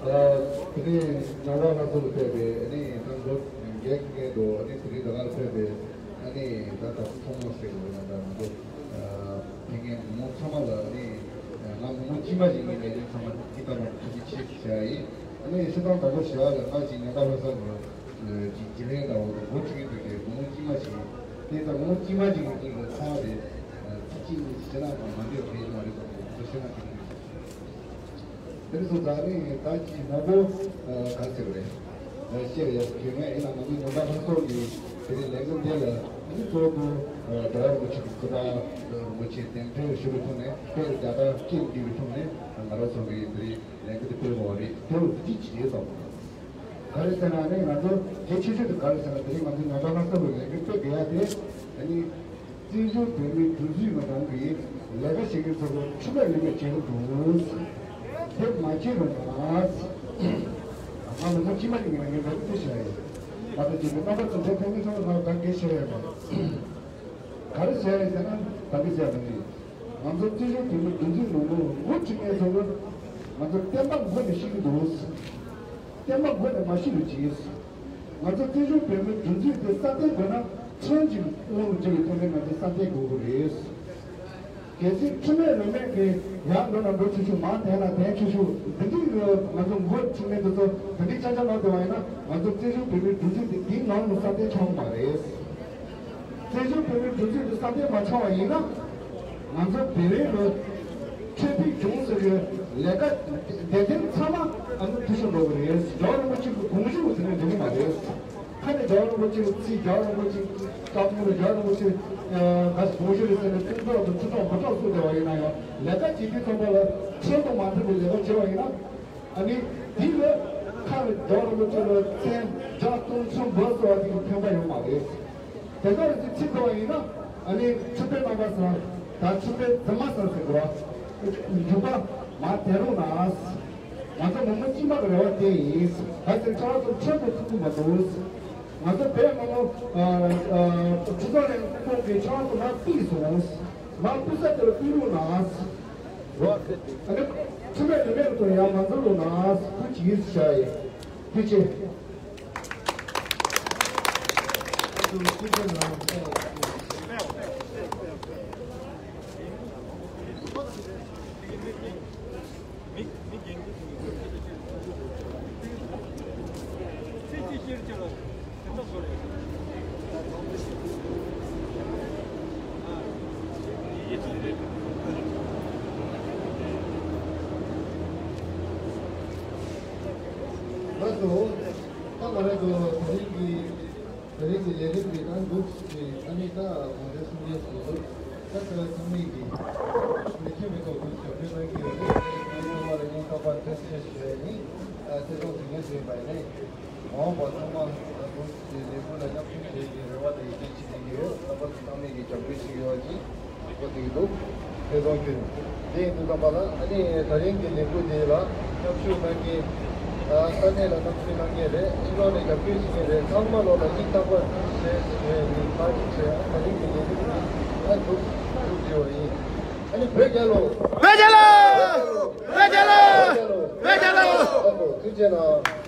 ད་དེ་རིང་ཉམས་པ་སྣ་ཚོགས་ལ་ཕེབས་པའི་ཨ་ནི་ད་ལོ་བརྒྱད་ཀྱི་སྔོན་དུ་ཨ་ནི་དེ་རིང་ད་ག་ལ་ཕེབས་པའི་ཨ་ནི་ད་ད་ཐོག་མ་ཟེར་དགོས་ན་ད་ང་ཚོ་དེ་སྔའི་མི་མང་ཚང་མ་ལ་ཨ་ནི་ང་མི་མང་དཀྱུས་མ་ཞིག་ཡིན་པའི་ཨ་ནི་ཚང་མ་ཐུགས་རྗེ་ཆེ་ཞུ་ཡ་ཡིན། ཨ་ནི་སྤྱིར་བཏང་དང་པོ་ཞུ་བ་ལ་ང་ཅིག་ཉམས་པ་སྣ་ཚོགས་ཀྱི་ཀྱི་ལན་དང་འོག་ཏུ་འགོ་ཁྲིད་མཁན་དེ་གའི་བུ་མོ་དཀྱུས་མ་ཞིག་ཡིན། དེ་ལྟར་བུ་མོ་དཀྱུས་མ་ཞིག་ཡིན་དུས་ལ་ཚང་བ་དེ་ཚིག་གཅིག་གཉིས་ཤིག་བཤད་ན་དང་མ་འདོད་མཁན་ཡོང་བ་རེད་པ། དེ་ཚོ་བཤད་ན་དེ་འདྲ་རེད། དེ་ཚོ་ད་ནི་ད་ཅི་མང་པོ་ག་ཟེར་བ་རེད། བཤད་ཡ་དེ་ངས་ཡིན་ན་ང་ཚོ་ཉམས་པ་སྣ་ཚོགས་ཀྱི་དེ་རིང་ལས་འགུལ་འདི་ལ་ནི་གཙོ་བོ་རྒྱལ་བ་རིན་པོ་ཆེ་གི་སྐུ་པར་རིན་པོ་ཆེ་གདན་འདྲེན་ཞུ་བའི་ཐོག་ནས་དཔེ་རྒྱ་དར་སྐྱེད་འདི་བའི་ཐོག་ནས་ང་རང་ཚོ་གི་དེ་རིང་ལས་འགུལ་འདི་སྤེལ་དགོས་པ་རེད། དེ་རུ་ཅི་བྱེད་དང་། ག་རེ་ཟེར་ན་ནི་ང་ཚོ་གལ་ཆེ་ཤོས་དེ་ག་རེ་ཟེར་ན་དེ་རིང་ང་ཚོ་ཉམས་པ་སྣ་ཚོགས་ཀྱི་ལས་འགུལ་སྤེལ་དགོས་ཡ་དེ་ཨ་ནི་བཙན་བྱོལ་བོད་མིའི་སྒྲིག་འཛུགས་ནང་གི་ལས་ཀ་བྱེད་མཁན་ཚོ་ལ་འཕྲོད་བསྟེན་ལས་ཀ་བྱེད་ཀྱི་འདུག་དེ་མ་བྱེད་རུང་ང་ང་ལ་མ་ཅི་མ་ཅིག་ངས་ངས་འབད་པ་དེ་བྱས་ཡིན། ང་ཚོ་གཅིག་གི་རྣམ་པ་ཚོ་འདྲ་ཕན་ཚུན་ཚོ་ལ་ང་ག་འགན་བཞེས་ཡོད་མ་རེད། ག་རེ་བྱས་ཡིན་ཟེར་ན་ད་གི་བྱས་མ་རེད། ང་ཚོ་བཙན་བྱོལ་བོད་མིའི་སྒྲིག་འཛུགས་ནང་ལ་འགོ་ཁྲིད་མཁན་ཚོ་ལ་ང་ཚོ་བསྟན་པ་མགོ་ནས་བཤིག་གི་འདུག་བསྟན་པ་མགོ་ནས་མ་བཤིག་རུ་གྱིས། ང་ཚོ་བཙན་བྱོལ་བོད་མིའི་སྒྲིག་འཛུགས་དེ་སྲ་བརྟན་དགོས་ན་ཁྲིམས་ཀྱི་དབང་དུ་བྱས་པའི་ཐོག་ནས་ང་ཚོ་སྲ་བརྟན་དགོས་ཀྱི་རེད། གལ་སྲིད་ཁྲིམས་མེད་ལུགས་མེད་ཀྱི་ཡར་འགྲོ་ན་འགྲོ་ཆོག་ཆོག་མར་དེད་ན་དེད་ཆོག་ཆོག་འདི་འདྲའི་གི་ང་ཚོ་འགོ་ཁྲིད་མཁན་དེ་ཚོ་འདི་འདྲའི་ཆ་ཆ་ནང་དེ་བ་ཡིན་ན་ང་ཚོ་བཙན་བྱོལ་བོད་མིའི་སྒྲིག་འཛུགས་དེ་འདིའི་ནང་ལ་སྲ་བརྟན་ཆགས་མ་རེད། བཙན་བྱོལ་བོད་མིའི་སྒྲིག་འཛུགས་དེ་སྲ་བརྟན་མ་ཆགས་པ་ཡིན་ན། ང་ཚོ་བོད་རིགས་ལ་ཆོས་སྲིད་གཞུང་ཟེར་གྱི་ལས་ཀ་སྡེ་ཚན་ཚང་མ་ཨ་ནི་འཐུས་ཤོར་འགྲོ་གི་རེད། རྒྱལ་བ་རིན་པོ་ཆེ་གི་དགོངས་གཞི་འོག་ཟེར་ནས་འགྲིག་གི་མ་རེད། ཁ་ནས་རྒྱལ་བ་རིན་པོ་ཆེ་གི་ཚིག་རྒྱལ་བ་རིན་པོ་ཆེ་གི་བཀའ་མོལ་རྒྱལ་བ་རིན་པོ་ཆེ་ག་ཟེར་དགོངས་གཞི་རེད་ཟེར་ནས་ཕུན་ཚོགས་དང་ཁྲི་ཐོག་འབུ་ཐོག་བཟོས་བསྡད་པ་ཡིན་ན་ཡང་ལས་ཀ་བྱེད་དུས་ཙམ་པ་ལ་ཁྲིམས་དང་མ་མཐུན་པའི་ལས་ཀ་བྱས་པ་ཡིན་ན། ཨ་ནི་འདི་ལ་ཁ་ནས་རྒྱལ་བ་རིན་པོ་ཆེ་ལ་མཚན་བརྒྱ་སྟོང་མཚོན་འབུལ་ཟེར་བ་དེ་གི་ཕན་པ་ཡོད་མ་རེད། དེ་ཚོ་ལ་ཅིག་ཚིག་འགྲོ་བ་ཡིན་ན་ཨ་ནི་ཁྲིམས་དཔོན་རྣམ་པ་ཚོ་ད་ཁྲིམས་དཔོན་འཛིན་མ་ཚོ་ཟེར་དགོས་རྒྱུག་པ་མ་དེ་རུང་ན་ང་ཚོ་མི་མང་དཀྱུས་མ་གི་རེ་བ་དེ་ཡིན། གལ་སྲིད་ཁྱེད་རང་ཚོ་ཁྲིམས་དང་མཐུན་གྱི་མ་འདུག་ང་ཚོ་བོད་མི་མང་ཨ་ཨ་སྤྱི་ཚོགས་རིང་ལུགས་ཀྱི་ཆབ་སྲིད་ལ་ཕུལ་སོང་། ང་ཕུལ་ས་དེར་ཕུལ་རོགས་གནང་། ཨ་ནི་ཁྲིམས་མེད་ལུགས་མེད་དུ་ཡང་མ་འཛིན་རོགས་གནང་། ཐུགས་རྗེ་ཆེ། ཐུགས་རྗེ་ཆེ། ལགས་སོ། ད་ང་རང་ཚོ་དེ་རིང་གི་དེ་རིང་གི་ལས་རིམ་འདི་ད་འདུག་ཅེས་ཨ་ནི་ད་ང་ཚོའི་གསུང་རྒྱུ་ཞིག་འདུག་ད་ལྟ་ཚང་མས་ཀྱི་མི་ཁྱོད་མི་ཐོག་ཏུ་ཞབས་ཞུ་གནང་གི་ཡོད་རེད། ངའི་ཚང་མ་ལ་སྙིང་ཐག་པ་ཐུགས་རྗེ་ཆེ་ཞུ་ཡ་ཡིན། ཨ་ཚེ་ཐོག་དུས་ངན་ཞུས་པ་ཡིན་ནའི་མ་འོངས་པ་ཚང་མ་ད་འདུག་ཅེས་ལས་འགུལ་ལ་མཉམ་ཞུགས་བྱེད་ཀྱི་རེ་བ་དང་ཡིད་ཆེས་བྱེད་ཀྱི་ཡོད། རྣམ་པ་ཚོ་ཚང་མས་ཀྱི་རྒྱབ་སྐྱོར་བྱེད་ཀྱི་ཡོད་ཅིག་ཁོ་དེ་འདུག་དེ་སོང་ཁྱོད། དེ་ཡིན་དུས་ཙམ་པ་ལ་ཨ་ནི་ད་རིང་གི་ལས་འགུལ་དེ་ལ་མཉམ་ཞུགས་གནང་མཁན། ཨ་ས་གནས་ལ་མཉམ་ཞུགས་གནང་མཁན་རེད། ཕྱི་ལོགས་ནས་རྒྱབ་སྐྱོར་བྱེད་མཁན་རེད། ཚང་མ་ལོག་ལ་སྙིང་ཐག་པ་ཞེས་ཞེས་ནས་ཐག་གཅོད་བྱས། ད་རིང་གི་ལས་འགུལ་འདི་ཨ་འགྲུབ་འགྲུབ་བྱས་པ་ཡིན། ཨ་ནི་བོད་རྒྱལ་ལོ། བོད་རྒྱལ་ལོ། བོད་རྒྱལ་ལོ། བོད་རྒྱལ་ལོ། བོད་རྒྱལ་ལོ། ཨ་ཁོ་ཐུགས་རྗེ་གནང་།